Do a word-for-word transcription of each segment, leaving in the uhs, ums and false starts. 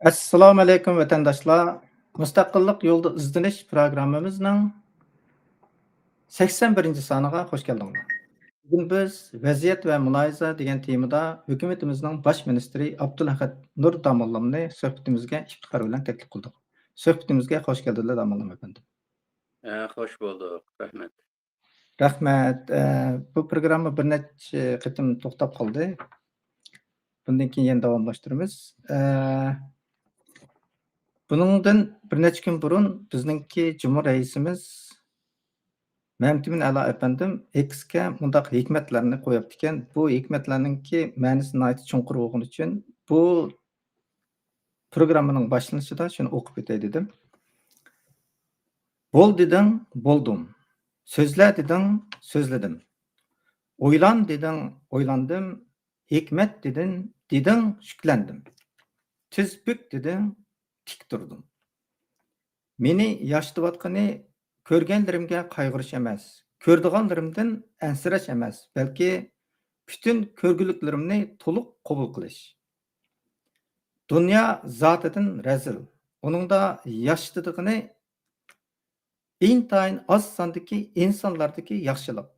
ئەسسالامۇ ئەلەيكۇم، ۋەتەنداشلار! مۇستەقىللىق يولىدا ئىزدىنىش پروگراممىمىزنىڭ سەكسەن بىرىنچى سانىغا خۇش كەلدىڭلار. بۈگۈن بىز ۋەزىيەت ۋە مۇلاھىزە دېگەن تېمىدا ھۆكۈمىتىمىزنىڭ باش مىنىستىرى ئابدۇلئەھەد نۇر داموللامنى سۆھبىتىمىزگە ئىپتىخار بىلەن تەكلىپ قىلدۇق. سۆھبىتىمىزگە خۇش كەلدىڭلار، داموللام ئەپەندىم. ئە، خوش بولدۇق. رەھمەت. رەھمەت. ئە، بۇ پروگرامما بىر نەچچە قېتىم توختاپ قالدى. بۇندىن كېيىن يەنە داۋاملاشتۇرىمىز. ئە، بۇنىڭدىن بىر نەچچە كۈن بۇرۇن بىزنىڭكى جۇمھۇر رەئىسىمىز مەمتىمىن ئەلا ئەپەندىم ئېكسكە مۇنداق ھېكمەتلەرنى قويۇپتىكەن. بۇ ھېكمەتلەرنىڭكى مەنىسى ناھايىتى چوڭقۇر بولغىنى ئۈچۈن بۇ پروگراممىنىڭ باشلىنىشىدا شۇنى ئوقۇپ ئۆتەي دېدىم. بول دېدىڭ، بولدۇم. سۆزلە دېدىڭ، سۆزلىدىم. ئويلان دېدىڭ، ئويلاندىم. ھېكمەت دېدىڭ، دېدىڭ، شۈكلەندىم. تىز بۈك دېدىڭ، تىك تۇردۇم. مېنى ياشىتىۋاتقىنى كۆرگەنلىرىمگە قايغۇرۇش ئەمەس، كۆرىدىغانلىرىمدىن ئەنسىرەش ئەمەس، بەلكى پۈتۈن كۆرگۈلۈكلىرىمنى تولۇق قوبۇل قىلىش. دۇنيا زاتىدىن رەزىل، ئۇنىڭدا ياشىتىدىغىنى ئىنتايىن ئاز ساندىكى ئىنسانلاردىكى ياخشىلىق.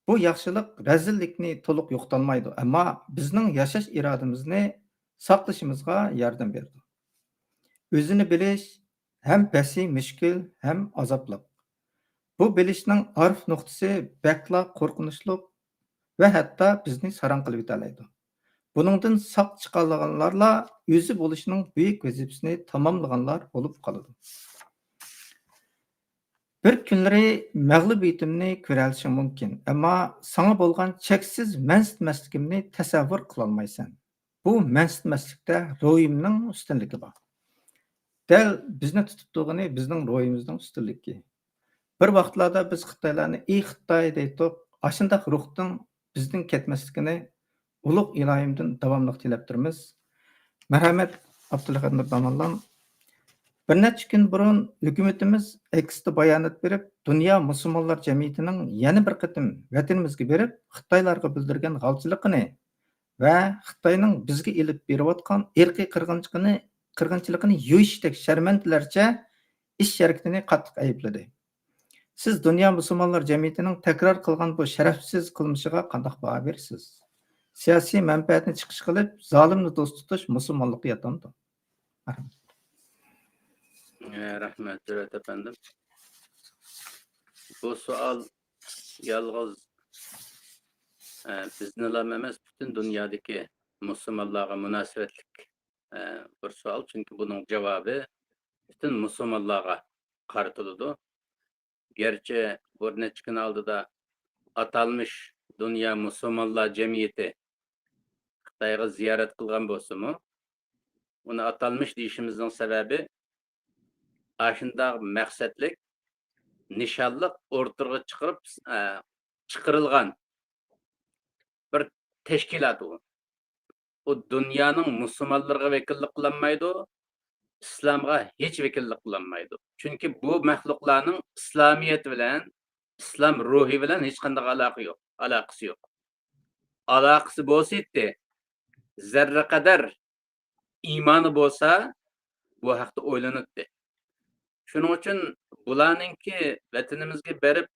بۇ ياخشىلىق رەزىللىكنى تولۇق يوقىتالمايدۇ، ئەمما بىزنىڭ ياشاش ئىرادىمىزنى ساقلىشىمىزغا ياردەم بېرىدۇ. ئۆزىنى بىلىش ھەم بەسى مۈشكۈل، ھەم ئازابلىق. بۇ بىلىشنىڭ ئارىف نۇقتىسى بەكلا قورقۇنچلۇق ۋە ھەتتا بىزنى ساراڭ قىلىۋېتەلەيدۇ. بۇنىڭدىن ساق چىقالىغانلارلا ئۆزى بولۇشنىڭ بۈيۈك ۋەزىپىسىنى تاماملىغانلار بولۇپ قالىدۇ. بىر كۈنلىرى مەغلۇبىيىتىمنى كۆرەلىشىڭ مۇمكىن، ئەمما ساڭا بولغان چەكسىز مەنسىتمەسلىكىمنى تەسەۋۋۇر قىلالمايسەن. بۇ مەنسىتمەسلىكتە روھىمنىڭ ئۈستۈنلۈكى بار. دەل بىزنى تۇتۇپ تۇرغىنى بىزنىڭ روھىمىزنىڭ ئۈستۈنلۈكى. بىر ۋاقىتلاردا بىز خىتايلارنى «ئى خىتاي» دەيتتۇق، ئاشۇنداق روھنىڭ بىزدىن كەتمەسلىكىنى ئۇلۇغ ئىلاھىمدىن داۋاملىق تىلەپ تۇرىمىز. مەرھەمەت، ئابدۇلئەھەد نۇرداموللام. بىر نەچچە كۈن بۇرۇن ھۆكۈمىتىمىز ئېكستا بايانات بېرىپ، دۇنيا مۇسۇلمانلار جەمئىيىتىنىڭ يەنە بىر قېتىم ۋەتىنىمىزگە بېرىپ، خىتايلارغا بىلدۈرگەن غالچىلىقىنى ۋە خىتاينىڭ بىزگە ئېلىپ بېرىۋاتقان ئىرقىي قىرغىنچىقىنى، قىرغىنچىلىقىنى يوشۇشتەك شەرمەندىلەرچە ئىش ھەرىكىتىنى قاتتىق ئەيىبلىدى. سىز دۇنيا مۇسۇلمانلار جەمئىيىتىنىڭ تەكرار قىلغان بۇ شەرەپسىز قىلمىشىغا قانداق باھا بېرىسىز؟ سىياسىي مەنپەئەتنى چىقىش قىلىپ، زالىمنى دوست تۇتۇش مۇسۇلمانلىققا ياتامدۇ؟ رەھمەت. ئە، رەھمەت، جۈرئەت ئەپەندىم. بۇ سوئال يالغۇز، ئە، بىزنىلا ئەمەس، پۈتۈن دۇنيادىكى مۇسۇلمانلارغا مۇناسىۋەتلىك، ئە، بىر سوئال. چۈنكى بۇنىڭ جاۋابى پۈتۈن مۇسۇلمانلارغا قارىتىلىدۇ. گەرچە بىر نەچچە كۈن ئالدىدا ئاتالمىش دۇنيا مۇسۇلمانلار جەمئىيىتى خىتايغا زىيارەت قىلغان بولسىمۇ، ئۇنى ئاتالمىش دېيىشىمىزنىڭ سەۋەبى، ئاشۇنداق مەقسەتلىك، نىشانلىق ئوتتۇرىغا چىقىرىپ، ئە، چىقىرىلغان بىر تەشكىلات ئۇ. ئۇ دۇنيانىڭ مۇسۇلمانلىرىغا ۋەكىللىك قىلالمايدۇ، ئىسلامغا ھېچ ۋەكىللىك قىلالمايدۇ. چۈنكى بۇ مەخلۇقلارنىڭ ئىسلامىيەت بىلەن، ئىسلام روھى بىلەن ھېچقانداق ئالاقە يوق، ئالاقىسى يوق. ئالاقىسى بولسىدى، زەررە قەدەر ئىمانى بولسا، بۇ ھەقتە ئويلىناتتى. شۇنىڭ ئۈچۈن بۇلارنىڭكى ۋەتىنىمىزگە بېرىپ،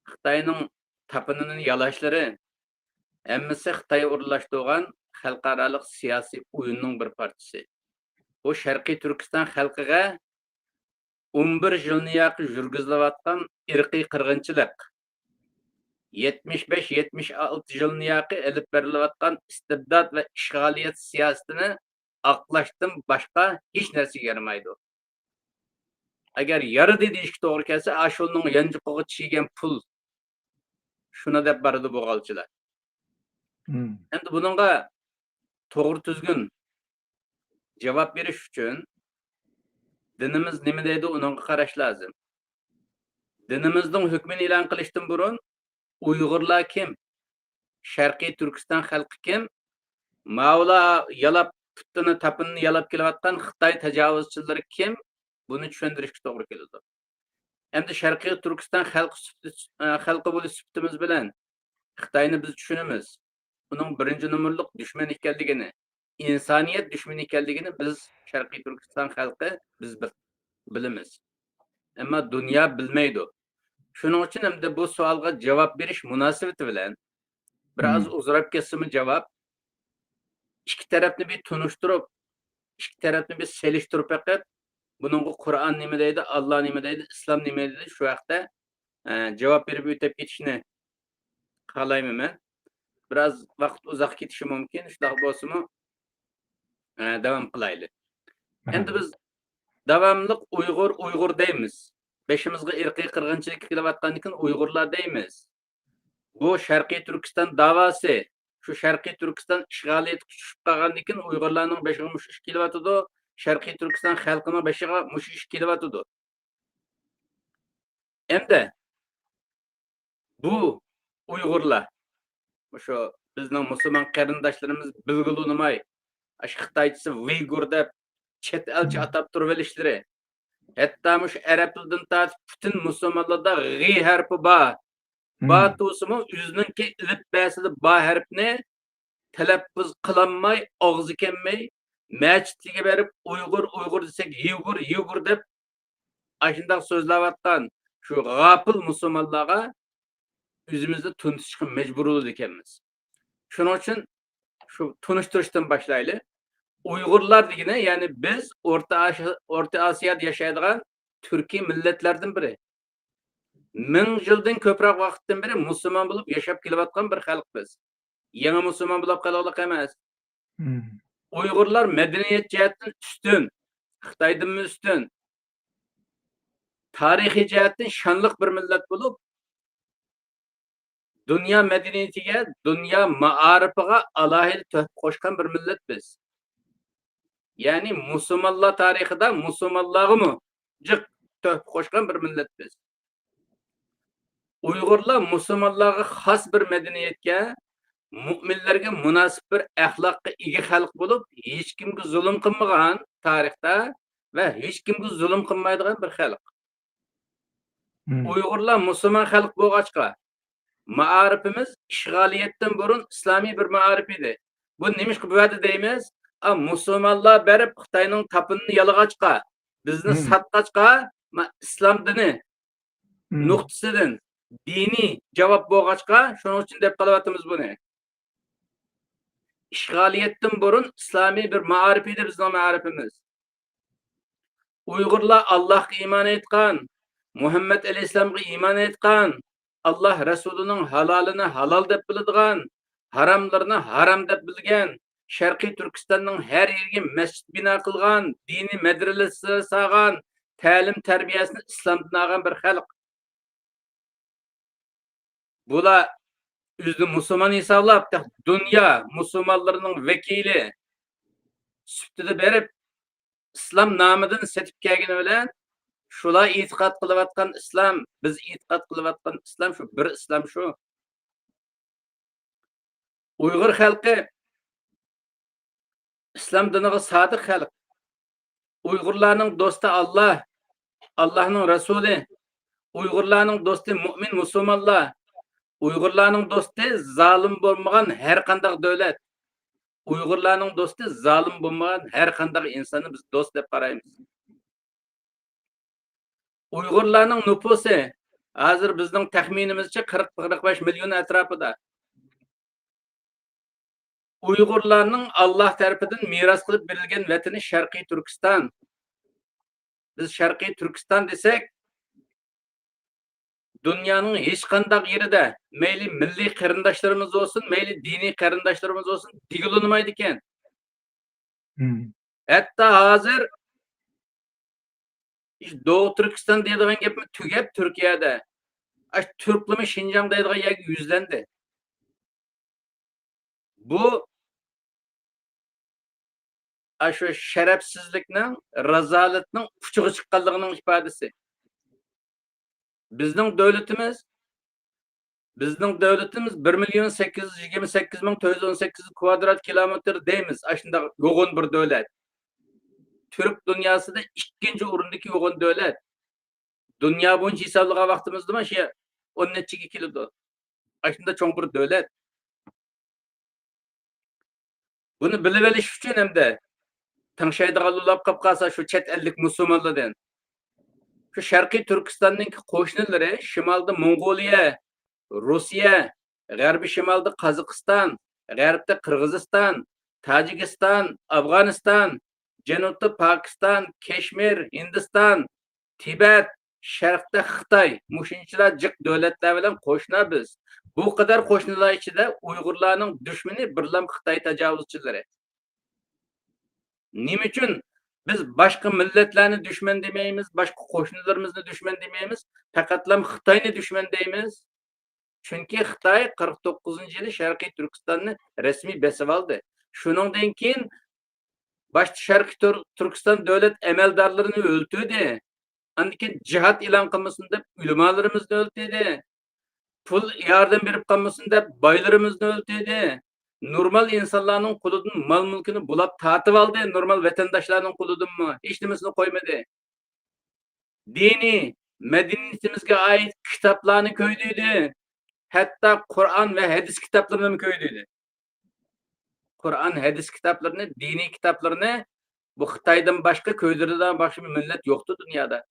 خىتاينىڭ تاپىنىنى يالاشلىرى ھەممىسى خىتاي ئورۇنلاشتۇرغان خەلقئارالىق سىياسىي ئويۇننىڭ بىر پارچىسى. بۇ شەرقىي تۈركىستان خەلقىگە ئون بىر يىلنى ياقى يۈرگۈزۈلۈۋاتقان ئىرقىي قىرغىنچىلىق، يەتمىش بەش، يەتمىش ئالتە يىلنى ياقى ئېلىپ بېرىلىۋاتقان ئىستىبدات ۋە ئىشغالىيەت سىياسىتىنى ئاقلاشتىن باشقا ھېچ نەرسىگە يارىمايدۇ. ئەگەر يارىدى دېيىشكە توغرا كەلسە، ئاشۇنىڭ يانچۇقىغا چىگەن پۇل، شۇنى دەپ بارىدۇ بۇ غالچىلار. مم. ئەمدى بۇنىڭغا توغرا تۈزگۈن جاۋاب بېرىش ئۈچۈن دىنىمىز نېمە دەيدۇ، ئۇنىڭغا قاراش لازىم. دىنىمىزنىڭ ھۆكمىنى ئېلان قىلىشتىن بۇرۇن، ئۇيغۇرلار كىم؟ شەرقىي تۈركىستان خەلقى كىم؟ ماۋۇلار يالاپ، پۇتىنى، تاپىنىنى يالاپ كېلىۋاتقان خىتاي تاجاۋۇزچىلىرى كىم؟ بۇنى چۈشەندۈرۈشكە توغرا كېلىدۇ. ئەمدى شەرقىي تۈركىستان خەلقى سۈپىتى، خەلقى بولۇش سۈپىتىمىز بىلەن خىتاينى بىز چۈشىنىمىز. ئۇنىڭ بىرىنچى نومۇرلۇق دۈشمەن ئىكەنلىكىنى، ئىنسانىيەت دۈشمىنى ئىكەنلىكىنى بىز شەرقىي تۈركىستان خەلقى بىز بىل-، بىلىمىز. ئەمما دۇنيا بىلمەيدۇ. شۇنىڭ ئۈچۈن ئەمدى بۇ سوئالغا جاۋاب بېرىش مۇناسىۋىتى بىلەن بىر ئاز ئۇزىراپ كەتسىمۇ جاۋاب، ئىككى تەرەپنى بىر تونۇشتۇرۇپ، ئىككى تەرەپنى بىر سېلىشتۇرۇپ بېقىپ، بۇنىڭغا قۇرئان نېمە دەيدۇ، ئاللا نېمە دەيدۇ، ئىسلام نېمە دەيدۇ، شۇ ھەقتە، ئە، جاۋاب بېرىپ ئۆتۈپ كېتىشنى خالايمەن مەن. بىراز ۋاقىت ئۇزاق كېتىشى مۇمكىن، شۇنداق بولسىمۇ، ئە، داۋام قىلايلى. ئەمدى بىز داۋاملىق ئۇيغۇر، ئۇيغۇر دەيمىز. بېشىمىزغا ئىرقىي قىرغىنچىلىق كېلىۋاتقاندىكىن ئۇيغۇرلار دەيمىز. بۇ شەرقىي تۈركىستان داۋاسى، شۇ شەرقىي تۈركىستان ئىشغالىيەتكە چۈشۈپ قالغاندىن كېيىن ئۇيغۇرلارنىڭ بېشىغا مۇشۇ ئىش كېلىۋاتىدۇ، شەرقىي تۈركىستان خەلقىنىڭ بېشىغا مۇشۇ ئىش كېلىۋاتىدۇ. ئەمدى بۇ ئۇيغۇرلار، مۇشۇ بىزنىڭ مۇسۇلمان قېرىنداشلىرىمىز بىلگىلى ئۇنىماي، ئاشۇ خىتايچىسى ۋىيگۇر دەپ چەت ئەلچە ئاتاپ تۇرۇۋېلىشلىرى، ھەتتا مۇشۇ ئەرەبلەردىن تارتىپ پۈتۈن مۇسۇلمانلاردا غى ھەرپى بار. با تۇرسىمۇ ئۆزىنىڭكى ئېلىپبەسىدە با ھەرپنى تەلەپپۇز قىلالماي، ئاغزى كەلمەي، مەچىتلەرگە بېرىپ ئۇيغۇر، ئۇيغۇر دېسەك، يۇگۇر، يۇگۇر دەپ، ئاشۇنداق سۆزلەۋاتقان شۇ غاپىل مۇسۇلمانلارغا ئۆزىمىزنى تونۇتۇشقا مەجبۇر بولىدىكەنمىز. شۇنىڭ ئۈچۈن شۇ تونۇشتۇرۇشتىن باشلايلى. ئۇيغۇرلار دېگىنى، يەنى بىز ئورتا ئاش-، ئورتا ئاسىيادا ياشايدىغان تۈركىي مىللەتلەردىن بىرى. مىڭ يىلدىن كۆپرەك ۋاقىتتىن بېرى مۇسۇلمان بولۇپ ياشاپ كېلىۋاتقان بىر خەلق بىز. يېڭى مۇسۇلمان بولۇپ قالغانلىق ئەمەس. ئۇيغۇرلار مەدەنىيەت جەھەتتىن ئۈستۈن، خىتايدىنمۇ ئۈستۈن، تارىخىي جەھەتتىن شانلىق بىر مىللەت بولۇپ، دۇنيا مەدەنىيىتىگە، دۇنيا مائارىپىغا ئالاھىدە تۆھپە قوشقان بىر مىللەت بىز. يەنى مۇسۇلمانلار تارىخىدا مۇسۇلمانلارغىمۇ جىق تۆھپە قوشقان بىر مىللەت بىز. ئۇيغۇرلار مۇسۇلمانلارغا خاس بىر مەدەنىيەتكە، مۇئمىنلەرگە مۇناسىپ بىر ئەخلاققا ئىگە خەلق بولۇپ، ھېچكىمگە زۇلۇم قىلمىغان تارىختا ۋە ھېچكىمگە زۇلۇم قىلمايدىغان بىر خەلق. ئۇيغۇرلار مۇسۇلمان خەلق بولغاچقا، مائارىپىمىز ئىشغالىيەتتىن بۇرۇن ئىسلامىي بىر مائارىپ ئىدى. بۇ نېمىشقا بۇ يەردە دەيمىز؟ ئا، مۇسۇلمانلار بېرىپ خىتاينىڭ تاپىنىنى يالىغاچقا، بىزنى ساتقاچقا، ما-، ئىسلام دىنى نۇقتىسىدىن دىنىي جاۋاب بولغاچقا، شۇنىڭ ئۈچۈن دەپ قېلىۋاتىمىز بۇنى. ئىشغالىيەتتىن بۇرۇن ئىسلامىي بىر مائارىپ ئىدى بىزنىڭ مائارىپىمىز. ئۇيغۇرلار ئاللاھقا ئىمان ئېيتقان، مۇھەممەد ئەلەيھىسسالامغا ئىمان ئېيتقان، ئاللاھ رەسۇلىنىڭ ھالالىنى ھالال دەپ بىلىدىغان، ھاراملىرىنى ھارام دەپ بىلگەن، شەرقىي تۈركىستاننىڭ ھەر يېرىگە مەسچىت بىنا قىلغان، دىنىي مەدرىسە سالغان، تەلىم تەربىيەسىنى ئىسلامدىن ئالغان بىر خەلق. بۇلار ئۆزىنى مۇسۇلمان ھېسابلاپ، تېخى دۇنيا مۇسۇلمانلىرىنىڭ ۋەكىلى سۈپىتىدە بېرىپ، ئىسلام نامىدىن سېتىپ كەلگىنى بىلەن، شۇلار ئېتىقاد قىلىۋاتقان ئىسلام، بىز ئېتىقاد قىلىۋاتقان ئىسلام شۇ، بىر ئىسلام شۇ. ئۇيغۇر خەلقى ئىسلام دىنىغا سادىق خەلق. ئۇيغۇرلارنىڭ دوستى ئاللاھ، ئاللاھنىڭ رەسۇلى. ئۇيغۇرلارنىڭ دوستى مۇئمىن مۇسۇلمانلار. ئۇيغۇرلارنىڭ دوستى زالىم بولمىغان ھەر قانداق دۆلەت. ئۇيغۇرلارنىڭ دوستى زالىم بولمىغان ھەر قانداق ئىنساننى بىز دوست دەپ قارايمىز. ئۇيغۇرلارنىڭ نوپۇسى ھازىر بىزنىڭ تەخمىنىمىزچە قىرىق، قىرىق بەش مىليون ئەتراپىدا. ئۇيغۇرلارنىڭ ئاللاھ تەرىپىدىن مىراس قىلىپ بېرىلگەن ۋەتىنى شەرقىي تۈركىستان. بىز شەرقىي تۈركىستان دېسەك، دۇنيانىڭ ھېچقانداق يېرىدە، مەيلى مىللىي قېرىنداشلىرىمىز بولسۇن، مەيلى دىنىي قېرىنداشلىرىمىز بولسۇن، دېگىلى ئۇنىمايدىكەن. ھەتتا ھازىر دوغۇ تۈركىستان دەيدىغان گەپمۇ تۈگەپ تۈركىيەدە، ئاشۇ تۈركلىمۇ شىنجاڭ دەيدىغان يەرگە يۈزلەندى. بۇ ئاشۇ شەرەپسىزلىكنىڭ، رازالەتنىڭ ئۇچىغا چىققانلىقىنىڭ ئىپادىسى. بىزنىڭ دۆلىتىمىز، بىزنىڭ دۆلىتىمىز بىر مىليون سەككىز يۈز يىگىرمە سەككىز مىڭ تۆت يۈز ئون سەككىز كۋادرات كىلومېتىر دەيمىز، ئاشۇنداق يوغان بىر دۆلەت. تۈرك دۇنياسىدا ئىككىنچى ئورۇندىكى يوغان دۆلەت. دۇنيا بويىچە ھېسابلىغان ۋاقتىمىزدىمۇ شۇ ئون نەچچىگە كېلىدۇ. ئاشۇنداق چوڭ بىر دۆلەت. بۇنى بىلىۋېلىش ئۈچۈن ھەمدە تىڭشايدىغانلار بولۇپ قالسا شۇ چەت ئەللىك مۇسۇلمانلاردىن، شۇ شەرقىي تۈركىستاننىڭ قوشنىلىرى، شىمالدا موڭغۇلىيە، روسىيە، غەربىي شىمالدا قازاقىستان، غەربتە قىرغىزىستان، تاجىكىستان، ئافغانىستان، جەنۇبتا پاكىستان، كەشمىر، ھىندىستان، تىبەت، شەرقتە خىتاي، مۇشۇنچىلا جىق دۆلەتلەر بىلەن قوشنا بىز. بۇ قەدەر قوشنىلار ئىچىدە ئۇيغۇرلارنىڭ دۈشمىنى بىرلام خىتاي تاجاۋۇزچىلىرى. نېمە ئۈچۈن بىز باشقا مىللەتلەرنى دۈشمەن دېمەيمىز، باشقا قوشنىلىرىمىزنى دۈشمەن دېمەيمىز، پەقەتلا خىتاينى دۈشمەن دەيمىز؟ چۈنكى خىتاي قىرىق توققۇزىنچى يىلى شەرقىي تۈركىستاننى رەسمىي بېسىۋالدى. شۇنىڭدىن كېيىن باشتا شەرقىي تۈر-، تۈركىستان دۆلەت ئەمەلدارلىرىنى ئۆلتۈردى. ئاندىن كېيىن جىھاد ئېلان قىلمىسۇن دەپ ئۆلىمالىرىمىزنى ئۆلتۈردى. پۇل ياردەم بېرىپ قالمىسۇن دەپ بايلىرىمىزنى ئۆلتۈردى. نورمال ئىنسانلارنىڭ قولىدىن مال-مۈلكىنى بۇلاپ تارتىۋالدى، نورمال ۋەتەنداشلارنىڭ قولىدىنمۇ ھېچنېمىسىنى قويمىدى. دىنىي، مەدەنىيىتىمىزگە ئائىت كىتابلارنى كۆيدۈردى. ھەتتا قۇرئان ۋە ھەدىس كىتابلىرىنىمۇ كۆيدۈردى. قۇرئان، ھەدىس كىتابلىرىنى، دىنىي كىتابلىرىنى بۇ خىتايدىن باشقا، كۆيدۈرىدىغان باشقا بىر مىللەت يوقتۇ دۇنيادا.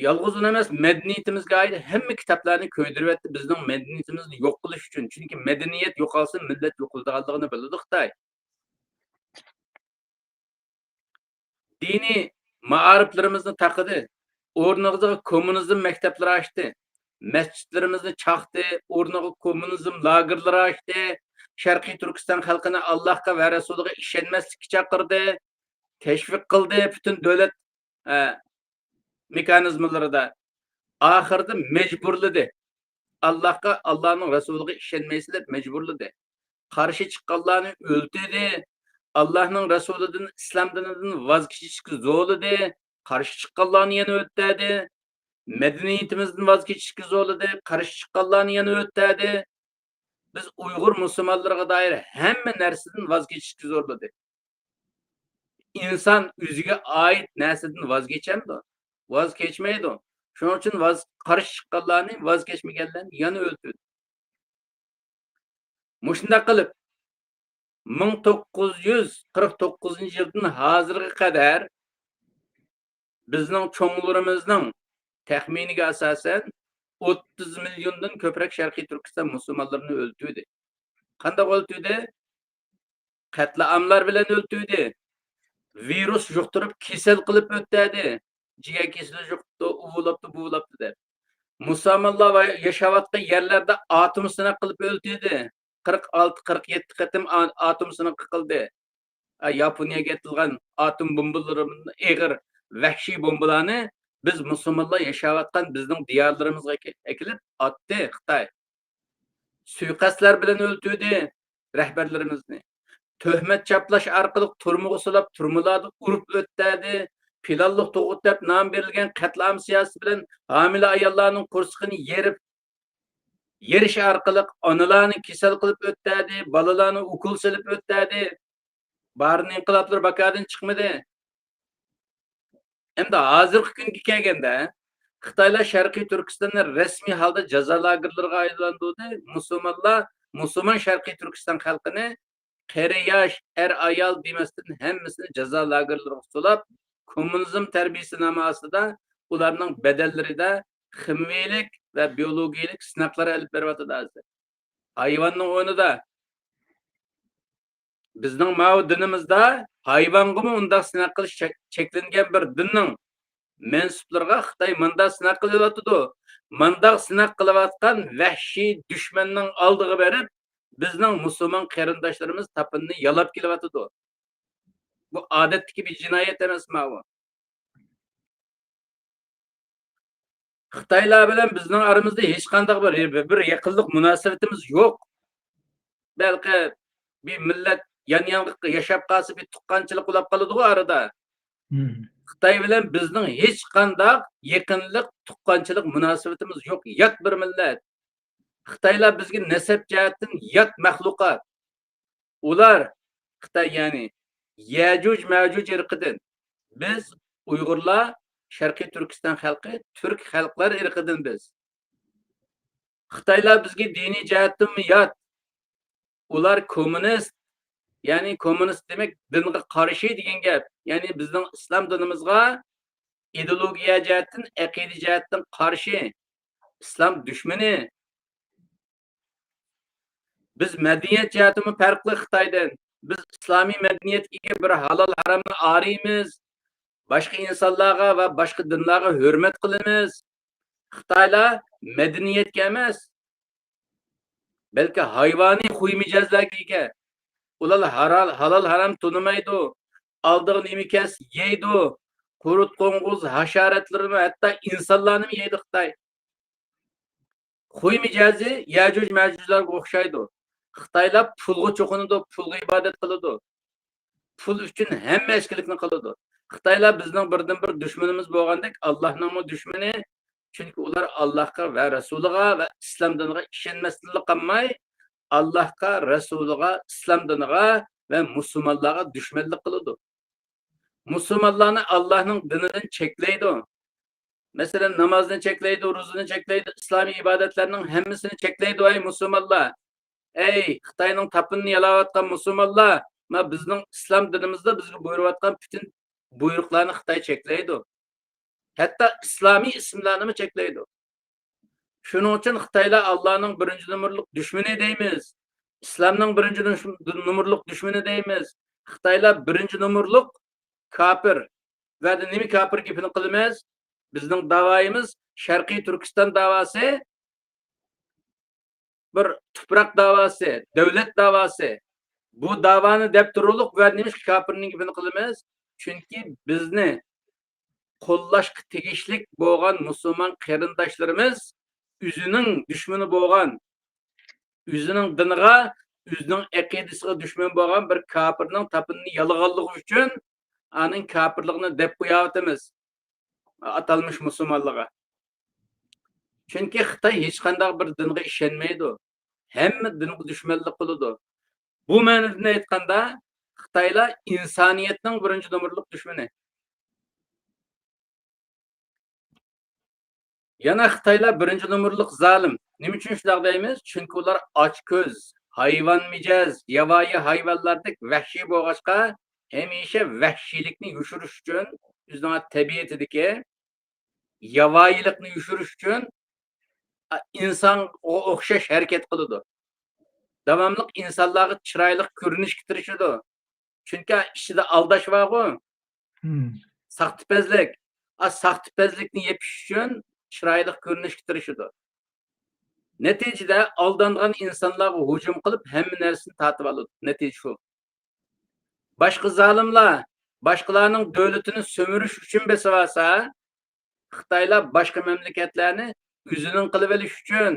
يالغۇز ئۇنى ئەمەس، مەدەنىيىتىمىزگە ئائىت ھەممە كىتابلارنى كۆيدۈرۈۋەتتى، بىزنىڭ مەدەنىيىتىمىزنى يوق قىلىش ئۈچۈن. چۈنكى مەدەنىيەت يوقالسا، مىللەت يوقىلىدىغانلىقىنى بىلىدۇ خىتاي. دىنىي مائارىپلىرىمىزنى تاقىدى. ئورنىغا كوممۇنىزم مەكتەپلىرى ئاچتى. مەسچىتلىرىمىزنى چاقتى. ئورنىغا كوممۇنىزم لاگېرلىرى ئاچتى. شەرقىي تۈركىستان خەلقىنى ئاللاھقا ۋە رەسۇلىغا ئىشەنمەسلىككە چاقىردى. تەشۋىق قىلدى پۈتۈن دۆلەت، ئە، مېخانىزملىرىدا. ئاخىرىدا مەجبۇرلىدى. ئاللاھقا، ئاللاھنىڭ رەسۇلىغا ئىشەنمەيسىلەر دەپ مەجبۇرلىدى. قارشى چىققانلارنى ئۆلتۈردى. ئاللاھنىڭ رەسۇلىدىن، ئىسلام دىنىدىن ۋاز كېچىشكە زورلىدى. قارشى چىققانلارنى يەنە ئۆلتۈردى. مەدەنىيىتىمىزدىن ۋاز كېچىشكە زورلىدى. قارشى چىققانلارنى يەنە ئۆلتۈردى. بىز ئۇيغۇر مۇسۇلمانلىرىغا دائىر ھەممە نەرسىدىن ۋاز كېچىشكە زورلىدى. ئىنسان ئۆزىگە ئائىت نەرسىدىن ۋاز كېچەمدۇ؟ ۋاز كەچمەيدۇ. شۇنىڭ ئۈچۈن ۋاز، قارشى چىققانلارنى، ۋاز كەچمىگەنلەرنى يەنە ئۆلتۈردى. مۇشۇنداق قىلىپ، مىڭ توققۇز يۈز قىرىق توققۇزىنچى يىلدىن ھازىرغا قەدەر بىزنىڭ چوڭلىرىمىزنىڭ تەخمىنىگە ئاساسەن، ئوتتۇز مىليوندىن كۆپرەك شەرقىي تۈركىستان مۇسۇلمانلىرىنى ئۆلتۈردى. قانداق ئۆلتۈردى؟ قەتلىئاملار بىلەن ئۆلتۈردى. ۋىرۇس يۇقتۇرۇپ، كېسەل قىلىپ ئۆلتۈردى. جىگەر كېسىلى يۇقۇپتۇ، ئۇ بولاپتۇ، بۇ بولاپتۇ دەپ. مۇسۇلمانلار ۋە ياشاۋاتقان يەرلەردە ئاتوم سىناق قىلىپ ئۆلتۈردى. قىرىق ئالتە، قىرىق يەتتە قېتىم ئا-، ئاتوم سىنىقى قىلدى. ئا، ياپونىيەگە ئېتىلغان ئاتوم بومبىلىرىدىن ئېغىر، ۋەھشىي بومبىلارنى بىز مۇسۇلمانلار ياشاۋاتقان بىزنىڭ دىيارلىرىمىزغا ئەكە-، ئەكېلىپ ئاتتى خىتاي. سۇيىقەستلەر بىلەن ئۆلتۈردى رەھبەرلىرىمىزنى. تۆھمەت چاپلاش ئارقىلىق تۈرمىگە سولاپ، تۈرمىلەردە ئۇرۇپ ئۆلتۈردى. پىلانلىق تۇغۇت دەپ نام بېرىلگەن قەتلىئام سىياسىتى بىلەن ھامىلە ئاياللارنىڭ قورسىقىنى يېرىپ، يېرىش ئارقىلىق ئانىلارنى كېسەل قىلىپ ئۆلتۈردى، بالىلارنى ئوكۇل سېلىپ ئۆلتۈردى. بارىن ئىنقىلابلىرى باكادىن چىقمىدى. ئەمدى ھازىرقى كۈنگە كەلگەندە، خىتايلار شەرقىي تۈركىستاننى رەسمىي ھالدا جازا لاگېرلىرىغا ئايلاندۇردى. مۇسۇلمانلار، مۇسۇلمان شەرقىي تۈركىستان خەلقىنى قېرى ياش، ئەر ئايال دېمەستىن ھەممىسىنى جازا لاگېرلىرىغا سولاپ، كوممۇنىزم تەربىيىسى نامى ئاستىدا ئۇلارنىڭ بەدەنلىرىدە خىمىيەلىك ۋە بىيولوگىيەلىك سىناقلار ئېلىپ بېرىۋاتىدۇ ھازىر. ھايۋاننىڭ ئورنىدا. بىزنىڭ ماۋۇ دىنىمىزدا ھايۋانغىمۇ ئۇنداق سىناق قىلىش چەك-، چەكلەنگەن بىر دىننىڭ مەنسۇپلىرىغا خىتاي مانداق سىناق قىلىۋاتىدۇ. مانداق سىناق قىلىۋاتقان ۋەھشىي دۈشمەننىڭ ئالدىغا بېرىپ، بىزنىڭ مۇسۇلمان قېرىنداشلىرىمىز تاپىنىنى يالاپ كېلىۋاتىدۇ. بۇ ئادەتتىكى بىر جىنايەت ئەمەسما بۇ؟ خىتايلار بىلەن بىزنىڭ ئارىمىزدا ھېچقانداق بىر، بىر يېقىنلىق مۇناسىۋىتىمىز يوق. بەلكى بىر مىللەت يان-يانغا ياشاپ قالسا، بىر تۇغقانچىلىق بولاپ قالىدىغۇ ئارىدا. مم. خىتاي بىلەن بىزنىڭ ھېچقانداق يېقىنلىق، تۇغقانچىلىق مۇناسىۋىتىمىز يوق. يات بىر مىللەت. خىتايلار بىزگە نەسەب جەھەتتىن يات مەخلۇقات. ئۇلار، خىتاي، يەنى يەجۇج مەجۇج ئىرقىدىن. بىز ئۇيغۇرلار، شەرقىي تۈركىستان خەلقى، تۈرك خەلقلەر ئىرقىدىن بىز. خىتايلار بىزگە دىنىي جەھەتتىنمۇ يات. ئۇلار كوممۇنىست، يەنى كوممۇنىست دېمەك دىنغا قارشى دېگەن گەپ. يەنى بىزنىڭ ئىسلام دىنىمىزغا ئىدېئولوگىيە جەھەتتىن، ئەقىدە جەھەتتىن قارشى، ئىسلام دۈشمىنى. بىز مەدەنىيەت جەھەتتىمۇ پەرقلىق خىتايدىن. بىز ئىسلامىي مەدەنىيەتكە ئىگە، بىر ھالال ھارامنى ئايرىيمىز. باشقا ئىنسانلارغا ۋە باشقا دىنلارغا ھۆرمەت قىلىمىز. خىتايلار مەدەنىيەتكە ئەمەس، بەلكى ھايۋانىي خۇي مىجەزلەرگە ئىگە. ئۇلار ھارال-، ھالال ھارام تونۇمايدۇ. ئالدىغا نېمە كەلسە يەيدۇ. قۇرت قوڭغۇز، ھاشاراتلىرىمۇ، ھەتتا ئىنسانلارنىمۇ يەيدۇ خىتاي. خۇي مىجەزى يەجۇج مەجۇجلارغا ئوخشايدۇ. خىتايلار پۇلغا چوقۇنىدۇ، پۇلغا ئىبادەت قىلىدۇ. پۇل ئۈچۈن ھەممە ئەسكىلىكنى قىلىدۇ. خىتايلار بىزنىڭ بىردىنبىر دۈشمىنىمىز بولغاندەك، ئاللاھنىڭمۇ دۈشمىنى. چۈنكى ئۇلار ئاللاھقا ۋە رەسۇلىغا ۋە ئىسلام دىنىغا ئىشەنمەستىنلا قالماي، ئاللاھقا، رەسۇلىغا، ئىسلام دىنىغا ۋە مۇسۇلمانلارغا دۈشمەنلىك قىلىدۇ. مۇسۇلمانلارنى ئاللاھنىڭ دىنىدىن چەكلەيدۇ. مەسىلەن، نامازنى چەكلەيدۇ، روزىنى چەكلەيدۇ، ئىسلامىي ئىبادەتلەرنىڭ ھەممىسىنى چەكلەيدۇ، ئەي مۇسۇلمانلار! ئەي خىتاينىڭ تاپىنىنى يالاۋاتقان مۇسۇلمانلار! مانا بىزنىڭ ئىسلام دىنىمىزدا بىزگە بۇيرۇۋاتقان پۈتۈن بۇيرۇقلارنى خىتاي چەكلەيدۇ. ھەتتا ئىسلامىي ئىسىملارنىمۇ چەكلەيدۇ. شۇنىڭ ئۈچۈن خىتايلار ئاللانىڭ بىرىنچى نومۇرلۇق دۈشمىنى دەيمىز، ئىسلامنىڭ بىرىنچى نومۇرلۇق دۈشمىنى دەيمىز. خىتايلار بىرىنچى نومۇرلۇق كاپىر. ۋە نېمە كاپىر گېپىنى قىلىمىز؟ بىزنىڭ داۋايىمىز شەرقىي تۈركىستان داۋاسى، بىر تۇپراق داۋاسى، دۆلەت داۋاسى. بۇ داۋانى دەپ تۇرۇلۇق ۋە نېمىشقا كاپىرنىڭ گېپىنى قىلىمىز؟ چۈنكى بىزنى قوللاشقا تېگىشلىك بولغان مۇسۇلمان قېرىنداشلىرىمىز ئۆزىنىڭ دۈشمىنى بولغان، ئۆزىنىڭ دىنىغا، ئۆزىنىڭ ئەقىدىسىغا دۈشمەن بولغان بىر كاپىرنىڭ تاپىنىنى يالىغانلىقى ئۈچۈن ئانىڭ كاپىرلىقىنى دەپ قوياۋاتىمىز ئاتالمىش مۇسۇلمانلارغا. چۈنكى خىتاي ھېچقانداق بىر دىنغا ئىشەنمەيدۇ. ھەممە دىنغا دۈشمەنلىك قىلىدۇ. بۇ مەنىدىن ئېيتقاندا، خىتايلار ئىنسانىيەتنىڭ بىرىنچى نومۇرلۇق دۈشمىنى. يەنە خىتايلار بىرىنچى نومۇرلۇق زالىم. نېمە ئۈچۈن شۇنداق دەيمىز؟ چۈنكى ئۇلار ئاچكۆز، ھايۋان مىجەز، ياۋايى ھايۋانلاردەك ۋەھشىي بولغاچقا، ھەمىشە ۋەھشىيلىكنى يوشۇرۇش ئۈچۈن، ئۆزىنىڭ تەبىئىتىدىكى ياۋايىلىقنى يوشۇرۇش ئۈچۈن، ئا، ئىنسانغا ئوخشاش ھەرىكەت قىلىدۇ. داۋاملىق ئىنسانلارغا چىرايلىق كۆرۈنۈشكە تىرىشىدۇ. چۈنكى ئىچىدە ئالداش بارغۇ، ساختىپەزلىك. ئا، ساختىپەزلىكنى يېپىش ئۈچۈن چىرايلىق كۆرۈنۈشكە تىرىشىدۇ. نەتىجىدە ئالدانغان ئىنسانلارغا ھۇجۇم قىلىپ، ھەممە نەرسىنى تارتىۋالىدۇ. نەتىجە شۇ. باشقا زالىملار باشقىلارنىڭ دۆلىتىنى سۈمۈرۈش ئۈچۈن بېسىۋالسا، خىتايلار باشقا مەملىكەتلەرنى ئۆزىنىڭ قىلىۋېلىش ئۈچۈن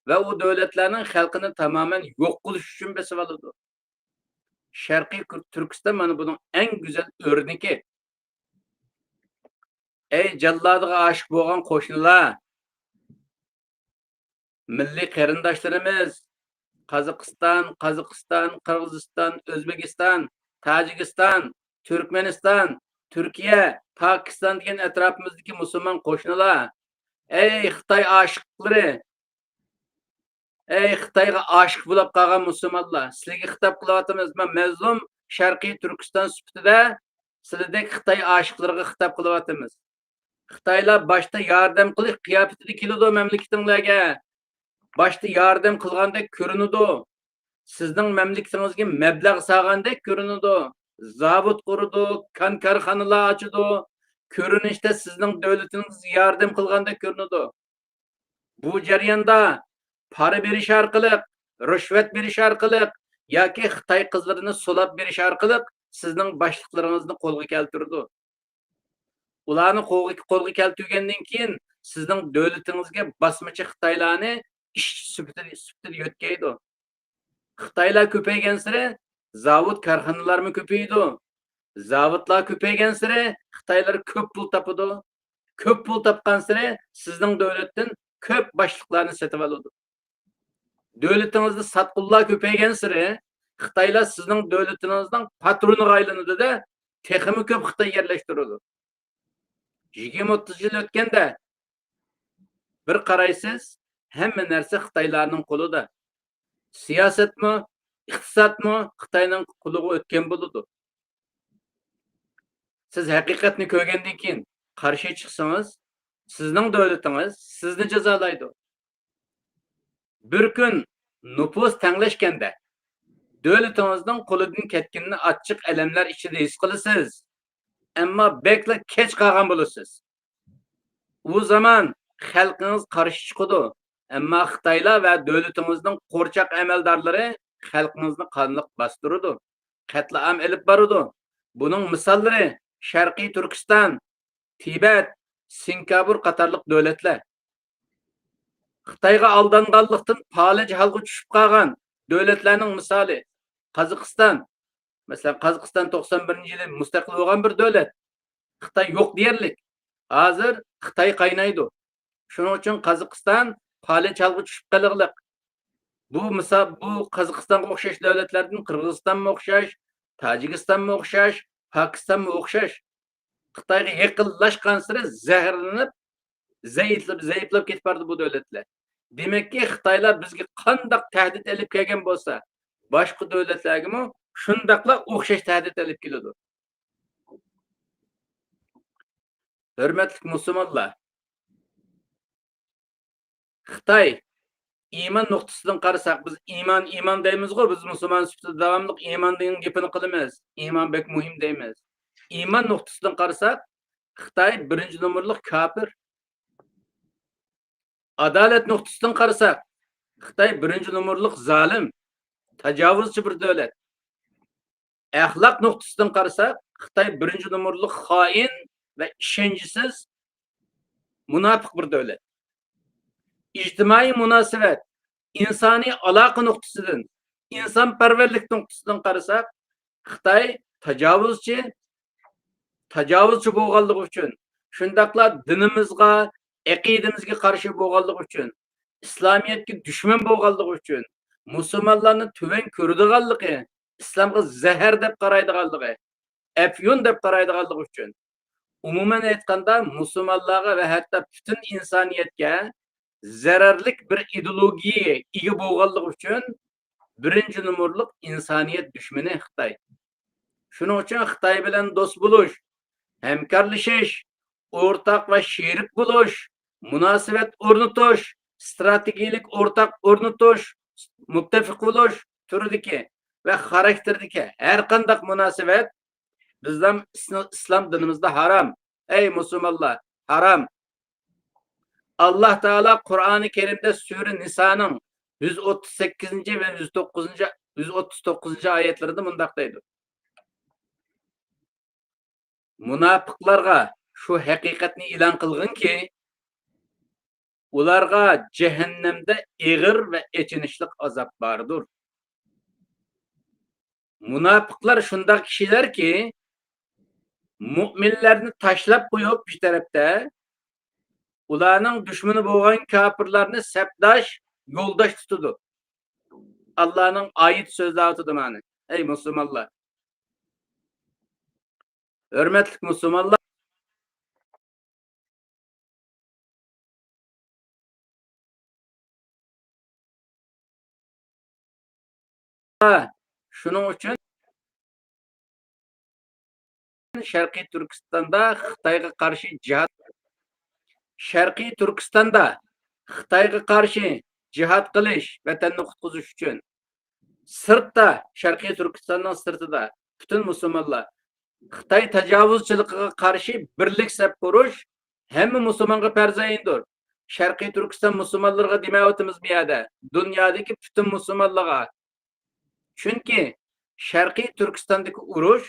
ۋە ئۇ دۆلەتلەرنىڭ خەلقىنى تامامەن يوق قىلىش ئۈچۈن بېسىۋالىدۇ. شەرقىي كۈر-، تۈركىستان مانا بۇنىڭ ئەڭ گۈزەل ئۆرنىكى. ئەي جاللادىغا ئاشىق بولغان قوشنىلار! مىللىي قېرىنداشلىرىمىز، قازاقىستان، قازاقىستان، قىرغىزىستان، ئۆزبېكىستان، تاجىكىستان، تۈركمەنىستان، تۈركىيە، پاكىستان دېگەن ئەتراپىمىزدىكى مۇسۇلمان قوشنىلار، ئەي خىتاي ئاشىقلىرى، ئەي خىتايغا ئاشىق بولاپ قالغان مۇسۇلمانلار، سىلىگە خىتاب قىلىۋاتىمىز. مەن مەزلۇم شەرقىي تۈركىستان سۈپىتىدە سىلىدەك خىتاي ئاشىقلىرىغا خىتاب قىلىۋاتىمىز. خىتايلار باشتا ياردەم قىلىش قىياپىتىدە كېلىدۇ مەملىكىتىڭلارگە. باشتا ياردەم قىلغاندەك كۆرۈنىدۇ. سىزنىڭ مەملىكىتىڭىزگە مەبلەغ سالغاندەك كۆرۈنىدۇ. زاۋۇت قۇرىدۇ، كان كارخانىلار ئاچىدۇ. كۆرۈنۈشتە سىزنىڭ دۆلىتىڭىزگە ياردەم قىلغاندەك كۆرۈنىدۇ. بۇ جەرياندا پارا بېرىش ئارقىلىق، رىشۋەت بېرىش ئارقىلىق ياكى خىتاي قىزلىرىنى سولاپ بېرىش ئارقىلىق سىزنىڭ باشلىقلىرىڭىزنى قولغا كەلتۈرىدۇ. ئۇلارنى قولغا، قولغا كەلتۈرگەندىن كېيىن، سىزنىڭ دۆلىتىڭىزگە باسمىچى خىتايلارنى ئىشچى سۈپىتىدە، سۈپىتىدە يۆتكەيدۇ. خىتايلار كۆپەيگەنسېرى زاۋۇت، كارخانىلارمۇ كۆپىيىدۇ. زاۋۇتلار كۆپەيگەنسېرى خىتايلار كۆپ پۇل تاپىدۇ. كۆپ پۇل تاپقانسېرى سىزنىڭ دۆلەتتىن كۆپ باشلىقلارنى سېتىۋالىدۇ. دۆلىتىڭىزدە ساتقۇنلار كۆپەيگەنسېرى خىتايلار سىزنىڭ دۆلىتىڭىزنىڭ پاترونىغا ئايلىنىدۇ-دە، تېخىمۇ كۆپ خىتاي يەرلەشتۈرىدۇ. يىگىرمە ئوتتۇز يىل ئۆتكەندە، بىر قارايسىز، ھەممە نەرسە خىتايلارنىڭ قولىدا. سىياسەتمۇ، ئىقتىسادمۇ خىتاينىڭ قولىغا ئۆتكەن بولىدۇ. سىز ھەقىقەتنى كۆرگەندىن كېيىن قارشى چىقسىڭىز، سىزنىڭ دۆلىتىڭىز سىزنى جازالايدۇ. بىر كۈن نوپۇس تەڭلەشكەندە، دۆلىتىڭىزنىڭ قولىدىن كەتكىنىنى ئاچچىق ئەلەملەر ئىچىدە ھېس قىلىسىز. ئەمما بەكلا كەچ قالغان بولىسىز. ئۇ زامان خەلقىڭىز قارشى چىقىدۇ. ئەمما خىتايلار ۋە دۆلىتىڭىزنىڭ قورچاق ئەمەلدارلىرى خەلقىڭىزنى قانلىق باستۇرىدۇ، قەتلىئام ئېلىپ بارىدۇ. بۇنىڭ مىساللىرى شەرقىي تۈركىستان، تىبەت، سىنگاپور قاتارلىق دۆلەتلەر. خىتايغا ئالدانغانلىقتىن پالەچ ھالغا چۈشۈپ قالغان دۆلەتلەرنىڭ مىسالى قازاقىستان. مەسىلەن، قازاقىستان توقسان بىرىنچى يىلى مۇستەقىل بولغان بىر دۆلەت. خىتاي يوق دېيەرلىك. ھازىر خىتاي قاينايدۇ. شۇنىڭ ئۈچۈن قازاقىستان پالەچ ھالغا چۈشۈپ قېلىغلىق. بۇ مىسال، بۇ قازاقىستانغا ئوخشاش دۆلەتلەردىن قىرغىزىستانمۇ ئوخشاش، تاجىكىستانمۇ ئوخشاش، پاكىستانمۇ ئوخشاش. خىتايغا يېقىنلاشقانسېرى زەھەرلىنىپ، زەئىپلىنىپ، زەئىپلەپ كېتىپ بارىدۇ بۇ دۆلەتلەر. دېمەككى، خىتايلار بىزگە قانداق تەھدىت ئېلىپ كەلگەن بولسا، باشقا دۆلەتلەرگىمۇ شۇنداقلا ئوخشاش تەھدىت ئېلىپ كېلىدۇ. ھۆرمەتلىك مۇسۇلمانلار، خىتاي ئىمان نۇقتىسىدىن قارىساق، بىز ئىمان، ئىمان دەيمىزغۇ، بىز مۇسۇلمان سۈپىتىدە داۋاملىق ئىماننىڭ گېپىنى قىلىمىز. ئىمان بەك مۇھىم دەيمىز. ئىمان نۇقتىسىدىن قارىساق، خىتاي بىرىنچى نومۇرلۇق كاپىر. ئادالەت نۇقتىسىدىن قارىساق، خىتاي بىرىنچى نومۇرلۇق زالىم، تاجاۋۇزچى بىر دۆلەت. ئەخلاق نۇقتىسىدىن قارىساق، خىتاي بىرىنچى نومۇرلۇق خائىن ۋە ئىشەنچسىز، مۇناپىق بىر دۆلەت. ئىجتىمائىي مۇناسىۋەت، ئىنسانىي ئالاقە نۇقتىسىدىن، ئىنسانپەرۋەرلىك نۇقتىسىدىن قارىساق، خىتاي تاجاۋۇزچى، تاجاۋۇزچى بولغانلىقى ئۈچۈن، شۇنداقلا دىنىمىزغا، ئەقىدىمىزگە قارشى بولغانلىقى ئۈچۈن، ئىسلامىيەتكە دۈشمەن بولغانلىقى ئۈچۈن، مۇسۇلمانلارنى تۆۋەن كۆرىدىغانلىقى، ئىسلامغا زەھەر دەپ قارايدىغانلىقى، ئەپيۈن دەپ قارايدىغانلىقى ئۈچۈن، ئومۇمەن ئېيتقاندا، مۇسۇلمانلارغا ۋە ھەتتا پۈتۈن ئىنسانىيەتكە زەرەرلىك بىر ئىدېئولوگىيەگە ئىگە بولغانلىقى ئۈچۈن، بىرىنچى نومۇرلۇق ئىنسانىيەت دۈشمىنى خىتاي. شۇنىڭ ئۈچۈن خىتاي بىلەن دوست بولۇش، ھەمكارلىشىش، ئورتاق ۋە شېرىك بولۇش، مۇناسىۋەت ئورنىتىش، ئىستراتېگىيەلىك ئورتاق ئورنىتىش، مۇتتەپىق بولۇش تۈرىدىكى ۋە خاراكتېرىدىكى ھەر قانداق مۇناسىۋەت بىزنىڭ ئىسلا-، ئىسلام دىنىمىزدا ھارام. ئەي مۇسۇلمانلار، ھارام. ئاللا تائالا قۇرئانى كەرىمدە سۈرە نىسانىڭ يۈز ئوتتۇز سەككىزىنچى ۋە يۈز توققۇزىنچى، يۈز ئوتتۇز توققۇزىنچى ئايەتلىرىدە مۇنداق دەيدۇ: مۇناپىقلارغا شۇ ھەقىقەتنى ئېلان قىلغىنكى، ئۇلارغا جەھەننەمدە ئېغىر ۋە ئېچىنىشلىق ئازاب باردۇر. مۇناپىقلار شۇنداق كىشىلەركى، مۇئمىنلەرنى تاشلاپ قويۇپ بىر تەرەپتە، ئۇلارنىڭ دۈشمىنى بولغان كاپىرلارنى سەپداش، يولداش تۇتىدۇ. ئاللانىڭ ئايىتى سۆزلەۋاتىدۇ مانا. ئەي مۇسۇلمانلار! ھۆرمەتلىك مۇسۇلمانلار! شۇنىڭ ئۈچۈن شەرقىي تۈركىستاندا خىتايغا قارشى جىھاد، شەرقىي تۈركىستاندا خىتايغا قارشى جىھاد قىلىش، ۋەتەننى قۇتقۇزۇش ئۈچۈن، سىرتتا، شەرقىي تۈركىستاننىڭ سىرتىدا پۈتۈن مۇسۇلمانلار خىتاي تاجاۋۇزچىلىقىغا قارشى بىرلىك سەپ قۇرۇش ھەممە مۇسۇلمانغا پەرز ئەينىدۇر. شەرقىي تۈركىستان مۇسۇلمانلىرىغا دېمەيۋاتىمىز بۇ يەردە، دۇنيادىكى پۈتۈن مۇسۇلمانلارغا. چۈنكى شەرقىي تۈركىستاندىكى ئۇرۇش،